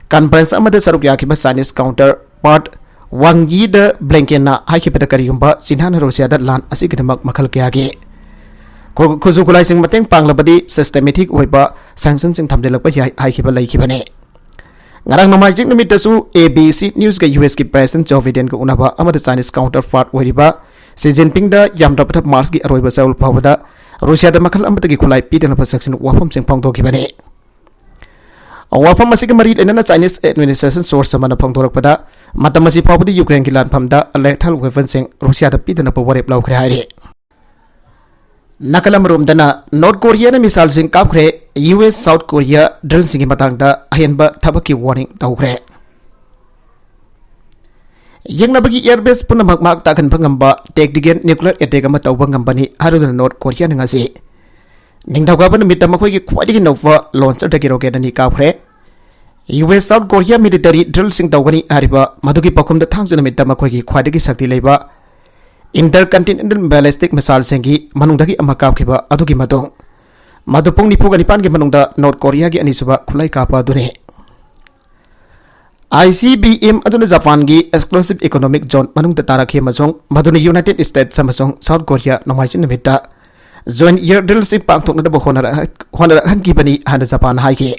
ꯀꯟꯐꯔꯦꯟꯁ ꯑꯃꯗ ꯁꯔꯨꯛ ꯌꯥꯈꯤꯕ ꯆꯥꯏꯅꯤꯁ ꯀꯥꯎꯟꯇꯔ ꯄꯥꯔꯠ ꯋꯥꯡ ꯌꯤꯗ ꯕ꯭ꯂꯤꯡꯀꯦꯟꯅ ꯍꯥꯏꯈꯤꯕꯗ ꯀꯔꯤꯒꯨꯝꯕ ꯆꯤꯅꯥꯅ ꯔꯨꯁꯤꯌꯥꯗ ꯂꯥꯟ ꯑꯁꯤꯒꯤꯗꯃꯛ ꯃꯈꯜ ꯀꯌꯥꯒꯤ ꯈꯨ-, ꯈꯨꯠꯁꯨ ꯈꯨꯠꯂꯥꯏꯁꯤꯡ ꯃꯇꯦꯡ ꯄꯥꯡꯂꯕꯗꯤ ꯁꯤꯁꯇꯦꯃꯦꯇꯤꯛ ꯑꯣꯏꯕ ꯁꯦꯡꯁꯟꯁꯤꯡ ꯊꯝꯖꯤꯜꯂꯛꯄ ꯌꯥꯏ ꯍꯥꯏꯈꯤꯕ ꯂꯩꯈꯤꯕꯅꯤ꯫ ꯉꯔꯥꯡ ꯅꯣꯡꯃꯥꯏꯖꯤꯡ ꯅꯨꯃꯤꯠꯇꯁꯨ A B C ꯅ꯭ꯌꯨꯁꯀ U ꯑꯦꯁꯀꯤ president ꯖꯣ ꯕꯥꯏꯗꯦꯟꯒ ꯎꯅꯕ ꯑꯃꯗ ꯆꯥꯏꯅꯤꯁ ꯀꯥꯎꯟꯇꯔ ꯄꯥꯔꯠ ꯑꯣꯏꯔꯤꯕ ꯁꯤ ꯖꯤꯟꯄꯤꯡꯗ ꯌꯥꯝꯗ꯭ꯔꯕꯗ ꯃꯥꯔꯆꯀꯤ ꯑꯔꯣꯏꯕ ꯆꯌꯣꯜ ꯐꯥꯎꯕꯗ ꯔꯨꯁꯤꯌꯥꯗ ꯃꯈꯜ ꯑꯃꯠꯇꯒꯤ ꯈꯨꯠꯂꯥꯏ ꯄꯤꯗꯅꯕ ꯆꯦꯛꯁꯤꯟ ꯋꯥꯐꯝꯁꯤꯡ ꯐꯣꯡꯗꯣꯛꯈꯤꯕꯅꯤ꯫ ꯋꯥꯐꯝ ꯑꯁꯤꯒ ꯃꯔꯤ ꯂꯩꯅꯅ ꯆꯥꯏꯅꯤꯁ ꯑꯦꯗꯃꯤꯅꯤꯁꯇ꯭ꯔꯦꯁꯟ ꯁꯣꯔꯁ ꯑꯃꯅ ꯐꯣꯡꯗꯣꯔꯛꯄꯗ, ꯃꯇꯝ ꯑꯁꯤ ꯐꯥꯎꯕꯗ ꯌꯨꯀ꯭ꯔꯦꯟꯒꯤ ꯂꯥꯟꯐꯝꯗ ꯂꯦꯊꯦꯜ ꯋꯦꯄꯟꯁꯤꯡ ꯔꯨꯁꯤꯌꯥꯗ ꯄꯤꯗꯅꯕ ꯋꯥꯔꯦꯞ ꯂꯧꯈ꯭ꯔꯦ ꯍꯥꯏꯔꯤ꯫ ꯅꯥꯀꯜ ꯑꯃꯔꯣꯝꯗꯅ ꯅꯣꯔꯠ ꯀꯣꯔꯤꯌꯥꯅ ꯃꯤꯁꯥꯏꯜꯁꯤꯡ ꯀꯥꯞꯈ꯭ꯔꯦ, ꯌꯨ ꯑꯦꯁ ꯁꯥꯎꯠ ꯀꯣꯔꯤꯌꯥ ꯗ꯭ꯔꯤꯜꯁꯤꯡꯒꯤ ꯃꯇꯥꯡꯗ ꯑꯍꯦꯟꯕ ꯊꯕꯛꯀꯤ ꯋꯥꯔꯅꯤꯡ ꯇꯧꯈ꯭ꯔꯦ꯫ ꯌꯦꯡꯅꯕꯒꯤ ꯑꯦꯌꯔꯕꯦꯁ ꯄꯨꯝꯅꯃꯛ ꯃꯥꯛ ꯇꯥꯛꯍꯟꯕ ꯉꯝꯕ ꯇꯦꯛꯇꯤꯀꯦꯜ ꯅ꯭ꯌꯨꯀ꯭ꯂꯤꯌꯔ ꯑꯦꯇꯦꯛ ꯑꯃ ꯇꯧꯕ ꯉꯝꯕꯅꯤ ꯍꯥꯏꯔꯗꯨꯅ ꯅꯣꯔꯠ ꯀꯣꯔꯤꯌꯥꯅ ꯉꯁꯤ ꯅꯤꯡꯊꯧꯀꯥꯕ ꯅꯨꯃꯤꯠꯇ ꯃꯈꯣꯏꯒꯤ ꯈ꯭ꯋꯥꯏꯗꯒꯤ ꯅꯧꯕ ꯂꯣꯟꯆꯔꯗꯒꯤ ꯔꯣꯀꯦꯠ ꯑꯅꯤ ꯀꯥꯞꯈ꯭ꯔꯦ꯫ U S South Korea military ꯗ꯭ꯔꯤꯜꯁꯤꯡ ꯇꯧꯒꯅꯤ ꯍꯥꯏꯔꯤꯕ ꯃꯗꯨꯒꯤ ꯄꯥꯎꯈꯨꯝꯗ ꯊꯥꯡꯖ ꯅꯨꯃꯤꯠꯇ ꯃꯈꯣꯏꯒꯤ ꯈ꯭ꯋꯥꯏꯗꯒꯤ ꯁꯛꯇꯤ ꯂꯩꯕ ꯏꯟꯇꯔꯀꯟꯇꯤꯅꯦꯟꯇꯦꯜ ꯕꯦꯂꯤꯁꯇꯤꯛ ꯃꯤꯁꯥꯏꯜꯁꯤꯡꯒꯤ ꯃꯅꯨꯡꯗꯒꯤ ꯑꯃ ꯀꯥꯞꯈꯤꯕ ꯑꯗꯨꯒꯤ ꯃꯇꯨꯡ, ꯃꯗꯨ ꯄꯨꯡ ꯅꯤꯐꯨꯒ ꯅꯤꯄꯥꯟꯒꯤ ꯃꯅꯨꯡꯗ ꯅꯣꯔꯠ ꯀꯣꯔꯤꯌꯥꯒꯤ ꯑꯅꯤꯁꯨꯕ ꯈꯨꯠꯂꯥꯏ ꯀꯥꯞꯄ ꯑꯗꯨꯅꯤ꯫ ꯑꯥꯏ ꯁꯤ ꯕꯤ ꯑꯦꯝ ꯑꯗꯨꯅ ꯖꯄꯥꯟꯒꯤ ꯑꯦꯛꯁꯀ꯭ꯂꯨꯁꯤꯚ ꯏꯀꯣꯅꯣꯃꯤꯛ ꯖꯣꯟ ꯃꯅꯨꯡꯗ ꯇꯥꯔꯛꯈꯤ ꯑꯃꯁꯨꯡ ꯃꯗꯨꯅ ꯌꯨꯅꯥꯏꯇꯦꯗ ꯁ꯭ꯇꯦꯠꯁ ꯑꯃꯁꯨꯡ ꯁꯥꯎꯠ ꯀꯣꯔꯤꯌꯥ ꯅꯣꯡꯃꯥꯏꯖꯤꯡ ꯅꯨꯃꯤꯠꯇ ꯖꯣꯏꯟꯠ ꯑꯦꯌꯔ ꯗ꯭ꯔꯤꯜꯁꯤꯡ ꯄꯥꯡꯊꯣꯛꯅꯅꯕ ꯍꯣꯠꯅꯔꯛ-, ꯍꯣꯠꯅꯔꯛꯍꯟꯈꯤꯕꯅꯤ ꯍꯥꯏꯅ ꯖꯄꯥꯟꯅ ꯍꯥꯏꯈꯤ꯫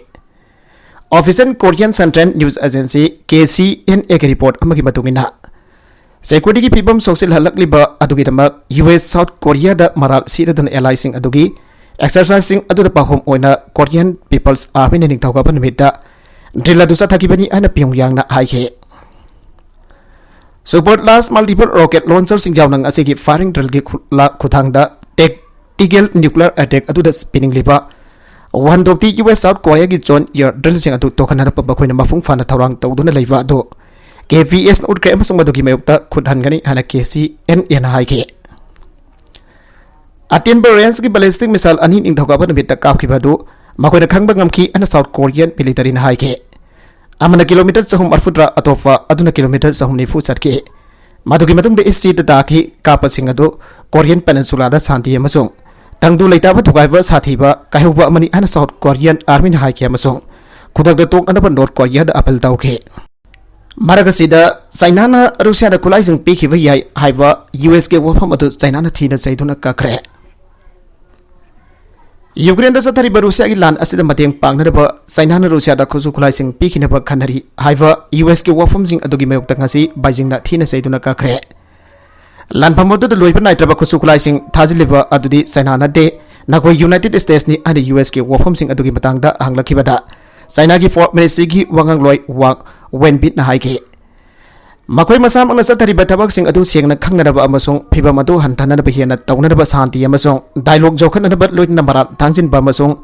Official Korean central news agency, K C and ꯑꯦꯒꯤ ꯔꯤꯄꯣꯔꯠ ꯑꯃꯒꯤ ꯃꯇꯨꯡ ꯏꯟꯅ, ꯁꯦꯀ꯭ꯌꯨꯔꯤꯇꯤꯒꯤ ꯐꯤꯕꯝ ꯁꯣꯛꯆꯤꯜꯍꯜꯂꯛꯂꯤꯕ ꯑꯗꯨꯒꯤꯗꯃꯛ ꯌꯨ ꯑꯦꯁ ꯁꯥꯎꯠ ꯀꯣꯔꯤꯌꯥꯗ ꯃꯔꯥꯜ ꯁꯤꯔꯗꯨꯅ ꯑꯦꯂꯥꯏꯁꯤꯡ ꯑꯗꯨꯒꯤ ꯑꯦꯛꯁꯔꯁꯥꯏꯖꯁꯤꯡ ꯑꯗꯨꯗ ꯄꯥꯎꯈꯨꯝ ꯑꯣꯏꯅ ꯀꯣꯔꯤꯌꯟ ꯄꯤꯄꯜꯁ ꯑꯥꯔꯃꯤꯅ ꯅꯤꯡꯊꯧꯀꯥꯕ ꯅꯨꯃꯤꯠꯇ ꯗ꯭ꯔꯤꯜ ꯑꯗꯨ ꯆꯠꯊꯈꯤꯕꯅꯤ ꯍꯥꯏꯅ ꯄꯤꯌꯣꯡꯌꯥꯡꯅ ꯍꯥꯏꯈꯤ꯫ ꯁꯨꯄꯔ ꯂꯥꯔꯖ ꯃꯜꯇꯤꯄꯜ ꯔꯣꯀꯦꯠ ꯂꯣꯟꯆꯔꯁꯤꯡ ꯌꯥꯎꯅ ꯉꯁꯤꯒꯤ ꯐꯥꯌꯔꯤꯡ ꯗ꯭ꯔꯤꯜꯒꯤ ꯈꯨꯠꯂꯥ-, ꯈꯨꯠꯊꯥꯡꯗ ꯇꯦꯛꯇꯤꯀꯦꯜ ꯅ꯭ꯌꯨꯀ꯭ꯂꯤꯌꯔ ꯑꯦꯇꯦꯛ ꯑꯗꯨꯗ ꯄꯤꯅꯤꯡꯂꯤꯕ ꯋꯥꯍꯟꯊꯣꯛꯇꯤ ꯌꯨ ꯑꯦꯁ ꯁꯥꯎꯠ ꯀꯣꯔꯤꯌꯥꯒꯤ ꯖꯣꯏꯟꯠ ꯑꯦꯌꯔ ꯗ꯭ꯔꯤꯜꯁꯤꯡ ꯑꯗꯨ ꯇꯣꯛꯍꯟꯅꯅꯕ ꯃꯈꯣꯏꯅ ꯃꯄꯨꯡ ꯐꯥꯅ ꯊꯧꯔꯥꯡ ꯇꯧꯗꯨꯅ ꯂꯩꯕ ꯑꯗꯨ ꯀꯦ ꯄꯤ ꯑꯦꯁꯅ ꯎꯠꯈ꯭ꯔꯦ ꯑꯃꯁꯨꯡ ꯃꯗꯨꯒꯤ ꯃꯥꯌꯣꯛꯇ ꯈꯨꯠ ꯍꯟꯒꯅꯤ ꯍꯥꯏꯅ ꯀꯦ ꯁꯤ ꯑꯦꯟ ꯑꯦꯅ ꯍꯥꯏꯈꯤ꯫ ꯑꯇꯦꯟꯕ ꯔꯦꯟꯖꯀꯤ ꯕꯦꯂꯤꯁꯇꯤꯛ ꯃꯤꯁꯥꯏꯜ ꯑꯅꯤ ꯅꯤꯡꯊꯧꯀꯥꯕ ꯅꯨꯃꯤꯠꯇ ꯀꯥꯞꯈꯤꯕ ꯑꯗꯨ ꯃꯈꯣꯏꯅ ꯈꯪꯕ ꯉꯝꯈꯤ ꯍꯥꯏꯅ ꯁꯥꯎꯠ ꯀꯣꯔꯤꯌꯟ ꯃꯤꯂꯤꯇꯔꯤꯅ ꯍꯥꯏꯈꯤ꯫ ꯑꯃꯅ ꯀꯤꯂꯣꯃꯤꯇꯔ ꯆꯍꯨꯝ ꯃꯔꯤꯐꯨꯇꯔꯥ, ꯑꯇꯣꯞꯄ ꯑꯗꯨꯅ ꯀꯤꯂꯣꯃꯤꯇꯔ ꯆꯍꯨꯝ ꯅꯤꯐꯨ ꯆꯠꯈꯤ꯫ ꯃꯗꯨꯒꯤ ꯃꯇꯨꯡꯗ ꯏꯁ ꯁꯤꯗ ꯇꯥꯈꯤ꯫ ꯀꯥꯞꯄꯁꯤꯡ ꯑꯗꯨ ꯀꯣꯔꯤꯌꯟ ꯄꯦꯅꯤꯟꯁꯨꯂꯥꯗ ꯁꯥꯟꯇꯤ ꯑꯃꯁꯨꯡ ꯇꯪꯗꯨ ꯂꯩꯇꯥꯕ ꯊꯨꯒꯥꯏꯕ ꯁꯥꯊꯤꯕ ꯀꯥꯏꯍꯧꯕ ꯑꯃꯅꯤ ꯍꯥꯏꯅ ꯁꯥꯎꯠ ꯀꯣꯔꯤꯌꯟ ꯑꯥꯔꯃꯤꯅ ꯍꯥꯏꯈꯤ ꯑꯃꯁꯨꯡ ꯈꯨꯗꯛꯇ ꯇꯣꯛꯅꯅꯕ ꯅꯣꯔꯠ ꯀꯣꯔꯤꯌꯥꯗ ꯑꯥꯄꯤꯜ ꯇꯧꯈꯤ꯫ ꯃꯔꯛ ꯑꯁꯤꯗ, ꯆꯥꯏꯅꯥꯅ ꯔꯨꯁꯤꯌꯥꯗ ꯈꯨꯠꯂꯥꯏꯁꯤꯡ ꯄꯤꯈꯤꯕ ꯌꯥꯏ ꯍꯥꯏꯕ ꯌꯨ ꯑꯦꯁꯀꯤ ꯋꯥꯐꯝ ꯑꯗꯨ ꯆꯥꯏꯅꯥꯅ ꯊꯤꯅ ꯆꯩꯗꯨꯅ ꯀꯛꯈ꯭ꯔꯦ꯫ ꯌꯨꯀ꯭ꯔꯦꯟꯗ ꯆꯠꯊꯔꯤꯕ ꯔꯨꯁꯤꯌꯥꯒꯤ ꯂꯥꯟ ꯑꯁꯤꯗ ꯃꯇꯦꯡ ꯄꯥꯡꯅꯅꯕ ꯆꯥꯏꯅꯥꯅ ꯔꯨꯁꯤꯌꯥꯗ ꯈꯨꯠꯁꯨ ꯈꯨꯠꯂꯥꯏꯁꯤꯡ ꯄꯤꯈꯤꯅꯕ ꯈꯟꯅꯔꯤ ꯍꯥꯏꯕ ꯌꯨ ꯑꯦꯁꯀꯤ ꯋꯥꯐꯝꯁꯤꯡ ꯑꯗꯨꯒꯤ ꯃꯥꯌꯣꯛꯇ ꯉꯁꯤ ꯕꯩꯖꯤꯡꯅ ꯊꯤꯅ ꯆꯩꯗꯨꯅ ꯀꯛꯈ꯭ꯔꯦ꯫ ꯂꯥꯟꯐꯝ ꯑꯗꯨꯗ ꯂꯣꯏꯕ ꯅꯥꯏꯗ꯭ꯔꯕ ꯈꯨꯠꯁꯨ ꯈꯨꯠꯂꯥꯏꯁꯤꯡ ꯊꯥꯖꯤꯜꯂꯤꯕ ꯑꯗꯨꯗꯤ ꯆꯥꯏꯅꯥ ꯅꯠꯇꯦ, ꯅꯈꯣꯏ ꯌꯨꯅꯥꯏꯇꯦꯗ ꯁ꯭ꯇꯦꯠꯁꯅꯤ ꯍꯥꯏꯅ ꯌꯨ ꯑꯦꯁꯀꯤ ꯋꯥꯐꯝꯁꯤꯡ ꯑꯗꯨꯒꯤ ꯃꯇꯥꯡꯗ ꯍꯪꯂꯛꯈꯤꯕꯗ, ꯆꯥꯏꯅꯥꯒꯤ ꯐꯣꯔꯦꯟ ꯃꯤꯅꯤꯁꯇ꯭ꯔꯤꯒꯤ ꯋꯥꯉꯥꯡꯂꯣꯏ ꯋꯥꯡ ꯋꯦꯟꯕꯤꯠꯅ ꯍꯥꯏꯈꯤ, ꯃꯈꯣꯏ ꯃꯁꯥꯃꯛꯅ ꯆꯠꯊꯔꯤꯕ ꯊꯕꯛꯁꯤꯡ ꯑꯗꯨ ꯁꯦꯡꯅ ꯈꯪꯅꯅꯕ ꯑꯃꯁꯨꯡ ꯐꯤꯚꯝ ꯑꯗꯨ ꯍꯟꯊꯅꯅꯕ ꯍꯦꯟꯅ ꯇꯧꯅꯅꯕ ꯁꯥꯟꯇꯤ ꯑꯃꯁꯨꯡ dialogue ꯌꯣꯛꯈꯠꯅꯅꯕ ꯂꯣꯏꯅꯅ ꯃꯔꯥꯜ ꯊꯥꯡꯖꯤꯟꯕ ꯑꯃꯁꯨꯡ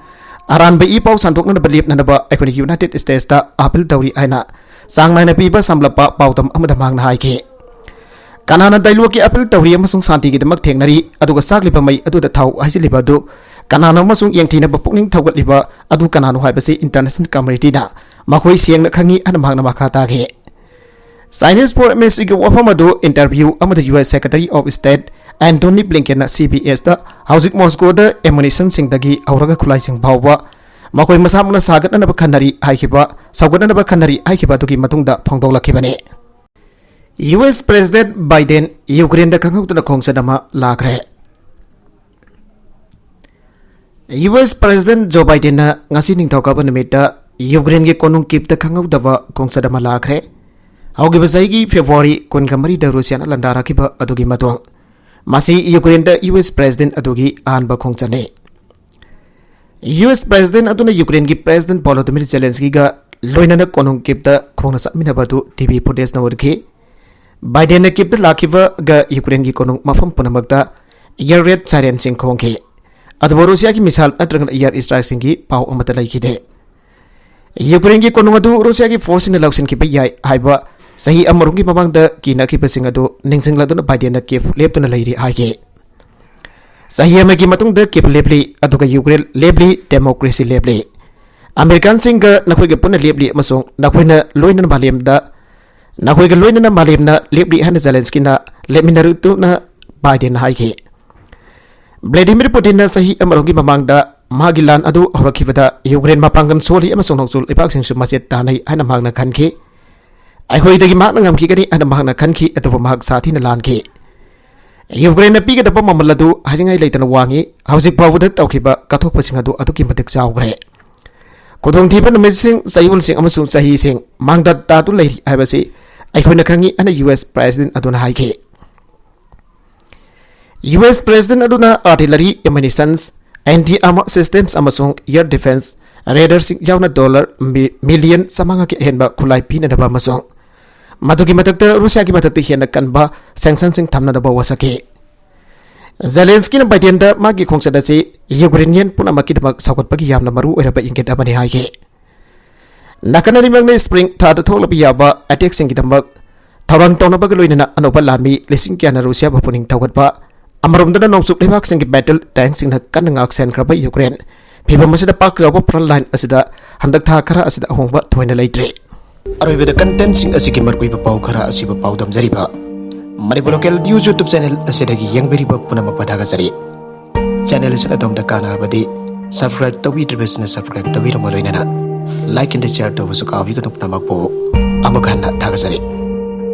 ꯑꯔꯥꯟꯕ ꯏ ꯄꯥꯎ ꯁꯟꯗꯣꯛꯅꯅꯕ ꯂꯦꯞꯅꯅꯕ ꯑꯩꯈꯣꯏꯅ United States ꯇ appeal ꯇꯧꯔꯤ ꯍꯥꯏꯅ ꯆꯥꯡ ꯅꯥꯏꯅ ꯄꯤꯕ ꯁꯝꯂꯞꯄ ꯄꯥꯎꯗꯝ ꯑꯃꯗ ꯃꯍꯥꯛꯅ ꯍꯥꯏꯈꯤ꯫ ꯀꯅꯥꯅ dialogue ꯀꯤ appeal ꯇꯧꯔꯤ ꯑꯃꯁꯨꯡ ꯁꯥꯟꯇꯤꯒꯤꯗꯃꯛ ꯊꯦꯡꯅꯔꯤ, ꯑꯗꯨꯒ ꯆꯥꯛꯂꯤꯕ ꯃꯩ ꯑꯗꯨꯗ ꯊꯥꯎ ꯍꯩꯖꯤꯜꯂꯤꯕ ꯑꯗꯨ ꯀꯅꯥꯅꯣ ꯑꯃꯁꯨꯡ ꯌꯦꯡꯊꯤꯅꯕ ꯄꯨꯛꯅꯤꯡ ꯊꯧꯒꯠꯂꯤꯕ ꯑꯗꯨ ꯀꯅꯥꯅꯣ ꯍꯥꯏꯕꯁꯤ international community ꯅ ꯃꯈꯣꯏ ꯁꯦꯡꯅ ꯈꯪꯏ ꯍꯥꯏꯅ ꯃꯍꯥꯛꯅ ꯃꯈꯥ ꯇꯥꯈꯤ꯫ Chinese Foreign Ministry ꯒꯤ ꯋꯥꯐꯝ ꯑꯗꯨ interview ꯑꯃꯗ U S Secretary of State Antony Blinken ꯅ C B S ꯇ ꯍꯧꯖꯤꯛ Moscow ꯗ ammunition ꯁꯤꯡꯗꯒꯤ ꯍꯧꯔꯒ ꯈꯨꯠꯂꯥꯏꯁꯤꯡ ꯐꯥꯎꯕ ꯃꯈꯣꯏ ꯃꯁꯥꯃꯛꯅ ꯁꯥꯒꯠꯅꯅꯕ ꯈꯟꯅꯔꯤ ꯍꯥꯏꯈꯤꯕ, ꯁꯧꯒꯠꯅꯅꯕ ꯈꯟꯅꯔꯤ ꯍꯥꯏꯈꯤꯕ ꯑꯗꯨꯒꯤ ꯃꯇꯨꯡꯗ ꯐꯣꯡꯗꯣꯛꯂꯛꯈꯤꯕꯅꯤ꯫ U S President Biden Ukraine ꯗ ꯈꯪꯍꯧꯗꯅ ꯈꯣꯡꯆꯠ ꯑꯃ ꯂꯥꯛꯈ꯭ꯔꯦ꯫ U S President Joe Biden ꯅ ꯉꯁꯤ ꯅꯤꯡꯊꯧꯀꯥꯕ ꯅꯨꯃꯤꯠꯇ Ukraine ꯒꯤ ꯀꯣꯅꯨꯡ Kyiv ꯇ ꯈꯪꯍꯧꯗꯕ ꯈꯣꯡꯆꯠ ꯑꯃ ꯂꯥꯛꯈ꯭ꯔꯦ꯫ ꯍꯧꯈꯤꯕ ꯆꯍꯤꯒꯤ February ꯀꯨꯟꯒ ꯃꯔꯤꯗ Russia ꯅ ꯂꯥꯟꯗꯥꯔꯛꯈꯤꯕ ꯑꯗꯨꯒꯤ ꯃꯇꯨꯡ, ꯃꯁꯤ Ukraine ꯗ U S President ꯑꯗꯨꯒꯤ ꯑꯍꯥꯟꯕ ꯈꯣꯡꯆꯠꯅꯤ꯫ U S President ꯑꯗꯨꯅ Ukraine ꯒꯤ President Volodymyr Zelensky ꯒ ꯂꯣꯏꯅꯅ ꯀꯣꯅꯨꯡ Kyiv ꯇ ꯈꯣꯡꯅ ꯆꯠꯃꯤꯟꯅꯕ ꯑꯗꯨ T V footage ꯅ ꯎꯠꯈꯤ꯫ Biden ꯅ Kyiv ꯇ ꯂꯥꯛꯈꯤꯕꯒ Ukraine ꯒꯤ ꯀꯣꯅꯨꯡ ꯃꯐꯝ ꯄꯨꯝꯅꯃꯛꯇ air raid siren ꯁꯤꯡ ꯈꯣꯡꯈꯤ꯫ ꯑꯗꯨꯕꯨ Russia ꯒꯤ missile ꯅꯠꯇ꯭ꯔꯒꯅ air strike ꯁꯤꯡꯒꯤ ꯄꯥꯎ ꯑꯃꯠꯇ ꯂꯩꯈꯤꯗꯦ꯫ Ukraine ꯒꯤ ꯀꯣꯅꯨꯡ ꯑꯗꯨ Russia ꯒꯤ force ꯁꯤꯡꯅ ꯂꯧꯁꯤꯟꯈꯤꯕ ꯌꯥꯏ ꯍꯥꯏꯕ ꯆꯍꯤ ꯑꯃꯔꯣꯝꯒꯤ ꯃꯃꯥꯡꯗ ꯀꯤꯅꯈꯤꯕꯁꯤꯡ ꯑꯗꯨ ꯅꯤꯡꯁꯤꯡꯂꯗꯨꯅ Biden ꯅ Kyiv ꯂꯦꯞꯇꯨꯅ ꯂꯩꯔꯤ ꯍꯥꯏꯈꯤ꯫ ꯆꯍꯤ ꯑꯃꯒꯤ ꯃꯇꯨꯡꯗ Kyiv ꯂꯦꯞꯂꯤ, ꯑꯗꯨꯒ Ukraine ꯂꯦꯞꯂꯤ, democracy ꯂꯦꯞꯂꯤ꯫ ꯑꯃꯦꯔꯤꯀꯥꯟꯁꯤꯡꯒ ꯅꯈꯣꯏꯒ ꯄꯨꯟꯅ ꯂꯦꯞꯂꯤ ꯑꯃꯁꯨꯡ ꯅꯈꯣꯏꯅ ꯂꯣꯏꯅꯅ ꯃꯥꯂꯦꯝꯗ, ꯅꯈꯣꯏꯒ ꯂꯣꯏꯅꯅ ꯃꯥꯂꯦꯝꯅ ꯂꯦꯞꯂꯤ ꯍꯥꯏꯅ Zelensky ꯅ ꯂꯦꯞꯃꯤꯟꯅꯔꯨꯇꯨꯅ Biden ꯅ ꯍꯥꯏꯈꯤ꯫ Vladimir Putin ꯅ ꯆꯍꯤ ꯑꯃꯔꯣꯝꯒꯤ ꯃꯃꯥꯡꯗ ꯃꯥꯒꯤ ꯂꯥꯟ ꯑꯗꯨ ꯍꯧꯔꯛꯈꯤꯕꯗ Ukraine ꯃꯄꯥꯡꯒꯜ ꯁꯣꯜꯂꯤ ꯑꯃꯁꯨꯡ ꯅꯣꯡꯆꯨꯞ ꯂꯩꯕꯥꯛꯁꯤꯡꯁꯨ ꯃꯆꯦꯠ ꯇꯥꯟꯅꯩ ꯍꯥꯏꯅ ꯃꯍꯥꯛꯅ ꯈꯟꯈꯤ꯫ ꯑꯩꯈꯣꯏꯗꯒꯤ ꯃꯍꯥꯛꯅ ꯉꯝꯈꯤꯒꯅꯤ ꯍꯥꯏꯅ ꯃꯍꯥꯛꯅ ꯈꯟꯈꯤ, ꯑꯗꯨꯕꯨ ꯃꯍꯥꯛ ꯁꯥꯊꯤꯅ ꯂꯥꯟꯈꯤ꯫ Ukraine ꯅ ꯄꯤꯒꯗꯕ ꯃꯃꯜ ꯑꯗꯨ ꯍꯥꯏꯅꯤꯡꯉꯥꯏ ꯂꯩꯇꯅ ꯋꯥꯡꯉꯤ꯫ ꯍꯧꯖꯤꯛ ꯐꯥꯎꯕꯗ ꯇꯧꯈꯤꯕ ꯀꯠꯊꯣꯛꯄꯁꯤꯡ ꯑꯗꯨ ꯑꯗꯨꯛꯀꯤ ꯃꯇꯤꯛ ꯆꯥꯎꯈ꯭ꯔꯦ꯫ ꯈꯨꯗꯣꯡꯊꯤꯕ ꯅꯨꯃꯤꯠꯁꯤꯡ, ꯆꯌꯣꯜꯁꯤꯡ ꯑꯃꯁꯨꯡ ꯆꯍꯤꯁꯤꯡ ꯃꯥꯡꯗ ꯇꯥꯗꯨꯅ ꯂꯩꯔꯤ ꯍꯥꯏꯕꯁꯤ ꯑꯩꯈꯣꯏꯅ ꯈꯪꯉꯤ ꯍꯥꯏꯅ U S President ꯑꯗꯨꯅ ꯍꯥꯏꯈꯤ꯫ U S President ꯑꯗꯨꯅ artillery, ammunitions, anti-armor systems ꯑꯃꯁꯨꯡ air defense radar ꯁꯤꯡ ꯌꯥꯎꯅ dollar million ꯆꯥꯃꯉꯥꯒꯤ ꯑꯍꯦꯟꯕ ꯈꯨꯠꯂꯥꯏ ꯄꯤꯅꯅꯕ ꯑꯃꯁꯨꯡ ꯃꯗꯨꯒꯤ ꯃꯊꯛꯇ ꯔꯨꯁꯤꯌꯥꯒꯤ ꯃꯊꯛꯇ ꯍꯦꯟꯅ ꯀꯟꯕ sanctionꯁꯤꯡ ꯊꯝꯅꯅꯕ ꯋꯥꯁꯛꯈꯤ꯫ ꯖꯦꯂꯦꯟꯁꯀꯤꯅ ꯕꯥꯏꯗꯦꯟꯗ ꯃꯥꯒꯤ ꯈꯣꯡꯆꯠ ꯑꯁꯤ ꯌꯨꯀ꯭ꯔꯦꯅꯤꯌꯟ ꯄꯨꯝꯅꯃꯛꯀꯤꯗꯃꯛ ꯁꯧꯒꯠꯄꯒꯤ ꯌꯥꯝꯅ ꯃꯔꯨ ꯑꯣꯏꯔꯕ ꯏꯪꯒꯤꯠ ꯑꯃꯅꯤ ꯍꯥꯏꯈꯤ꯫ ꯅꯥꯀꯟ ꯑꯅꯤꯃꯛꯅ ꯁ꯭ꯄ꯭ꯔꯤꯡ ꯊꯥꯗ ꯊꯣꯛꯂꯛꯄ ꯌꯥꯕ ꯑꯦꯇꯦꯛꯁꯤꯡꯒꯤꯗꯃꯛ ꯊꯧꯔꯥꯡ ꯇꯧꯅꯕꯒ ꯂꯣꯏꯅꯅ ꯑꯅꯧꯕ ꯂꯥꯟꯃꯤ ꯂꯤꯁꯤꯡ ꯀꯌꯥꯅ ꯔꯨꯁꯤꯌꯥꯕꯨ ꯄꯨꯛꯅꯤꯡ ꯊꯧꯒꯠꯄ, ꯑꯃꯔꯣꯝꯗꯅ ꯅꯣꯡꯆꯨꯞ ꯂꯩꯕꯥꯛꯁꯤꯡꯒꯤ ꯕꯦꯇꯜ ꯇꯦꯡꯛꯁꯤꯡꯅ ꯀꯟꯅ ꯉꯥꯛ ꯁꯦꯟꯈ꯭ꯔꯕ ꯌꯨꯀ꯭ꯔꯦꯟ꯫ ꯐꯤꯕꯝ ꯑꯁꯤꯗ ꯄꯥꯛ ꯆꯥꯎꯕ front line ꯑꯁꯤꯗ ꯍꯟꯗꯛ ꯊꯥ ꯈꯔ ꯑꯁꯤꯗ ꯑꯍꯣꯡꯕ ꯊꯣꯏꯅ ꯂꯩꯇ꯭ꯔꯤ꯫ ꯑꯔꯣꯏꯕꯗ contentꯁꯤꯡ ꯑꯁꯤꯒꯤ ꯃꯔꯨꯑꯣꯏꯕ ꯄꯥꯎ ꯈꯔ ꯑꯁꯤꯕꯨ ꯄꯥꯎꯗꯝꯖꯔꯤꯕ Manipur Local News YouTube channel ꯑꯁꯤꯗꯒꯤ ꯌꯦꯡꯕꯤꯔꯤꯕ ꯄꯨꯝꯅꯃꯛꯄꯨ ꯊꯥꯒꯠꯆꯔꯤ꯫ Channel ꯑꯁꯤꯅ ꯑꯗꯣꯝꯗ ꯀꯥꯟꯅꯔꯕꯗꯤ subscribe ꯇꯧꯕꯤꯗ꯭ꯔꯤꯕꯁꯤꯡꯅ subscribe ꯇꯧꯕꯤꯔꯝꯕ ꯂꯣꯏꯅꯅ like and share ꯇꯧꯕꯁꯨ ꯀꯥꯎꯕꯤꯒꯅꯨ꯫ ꯄꯨꯝꯅꯃꯛꯄꯨ ꯑꯃꯨꯛ ꯍꯟꯅ ꯊꯥꯒꯠꯆꯔꯤ꯫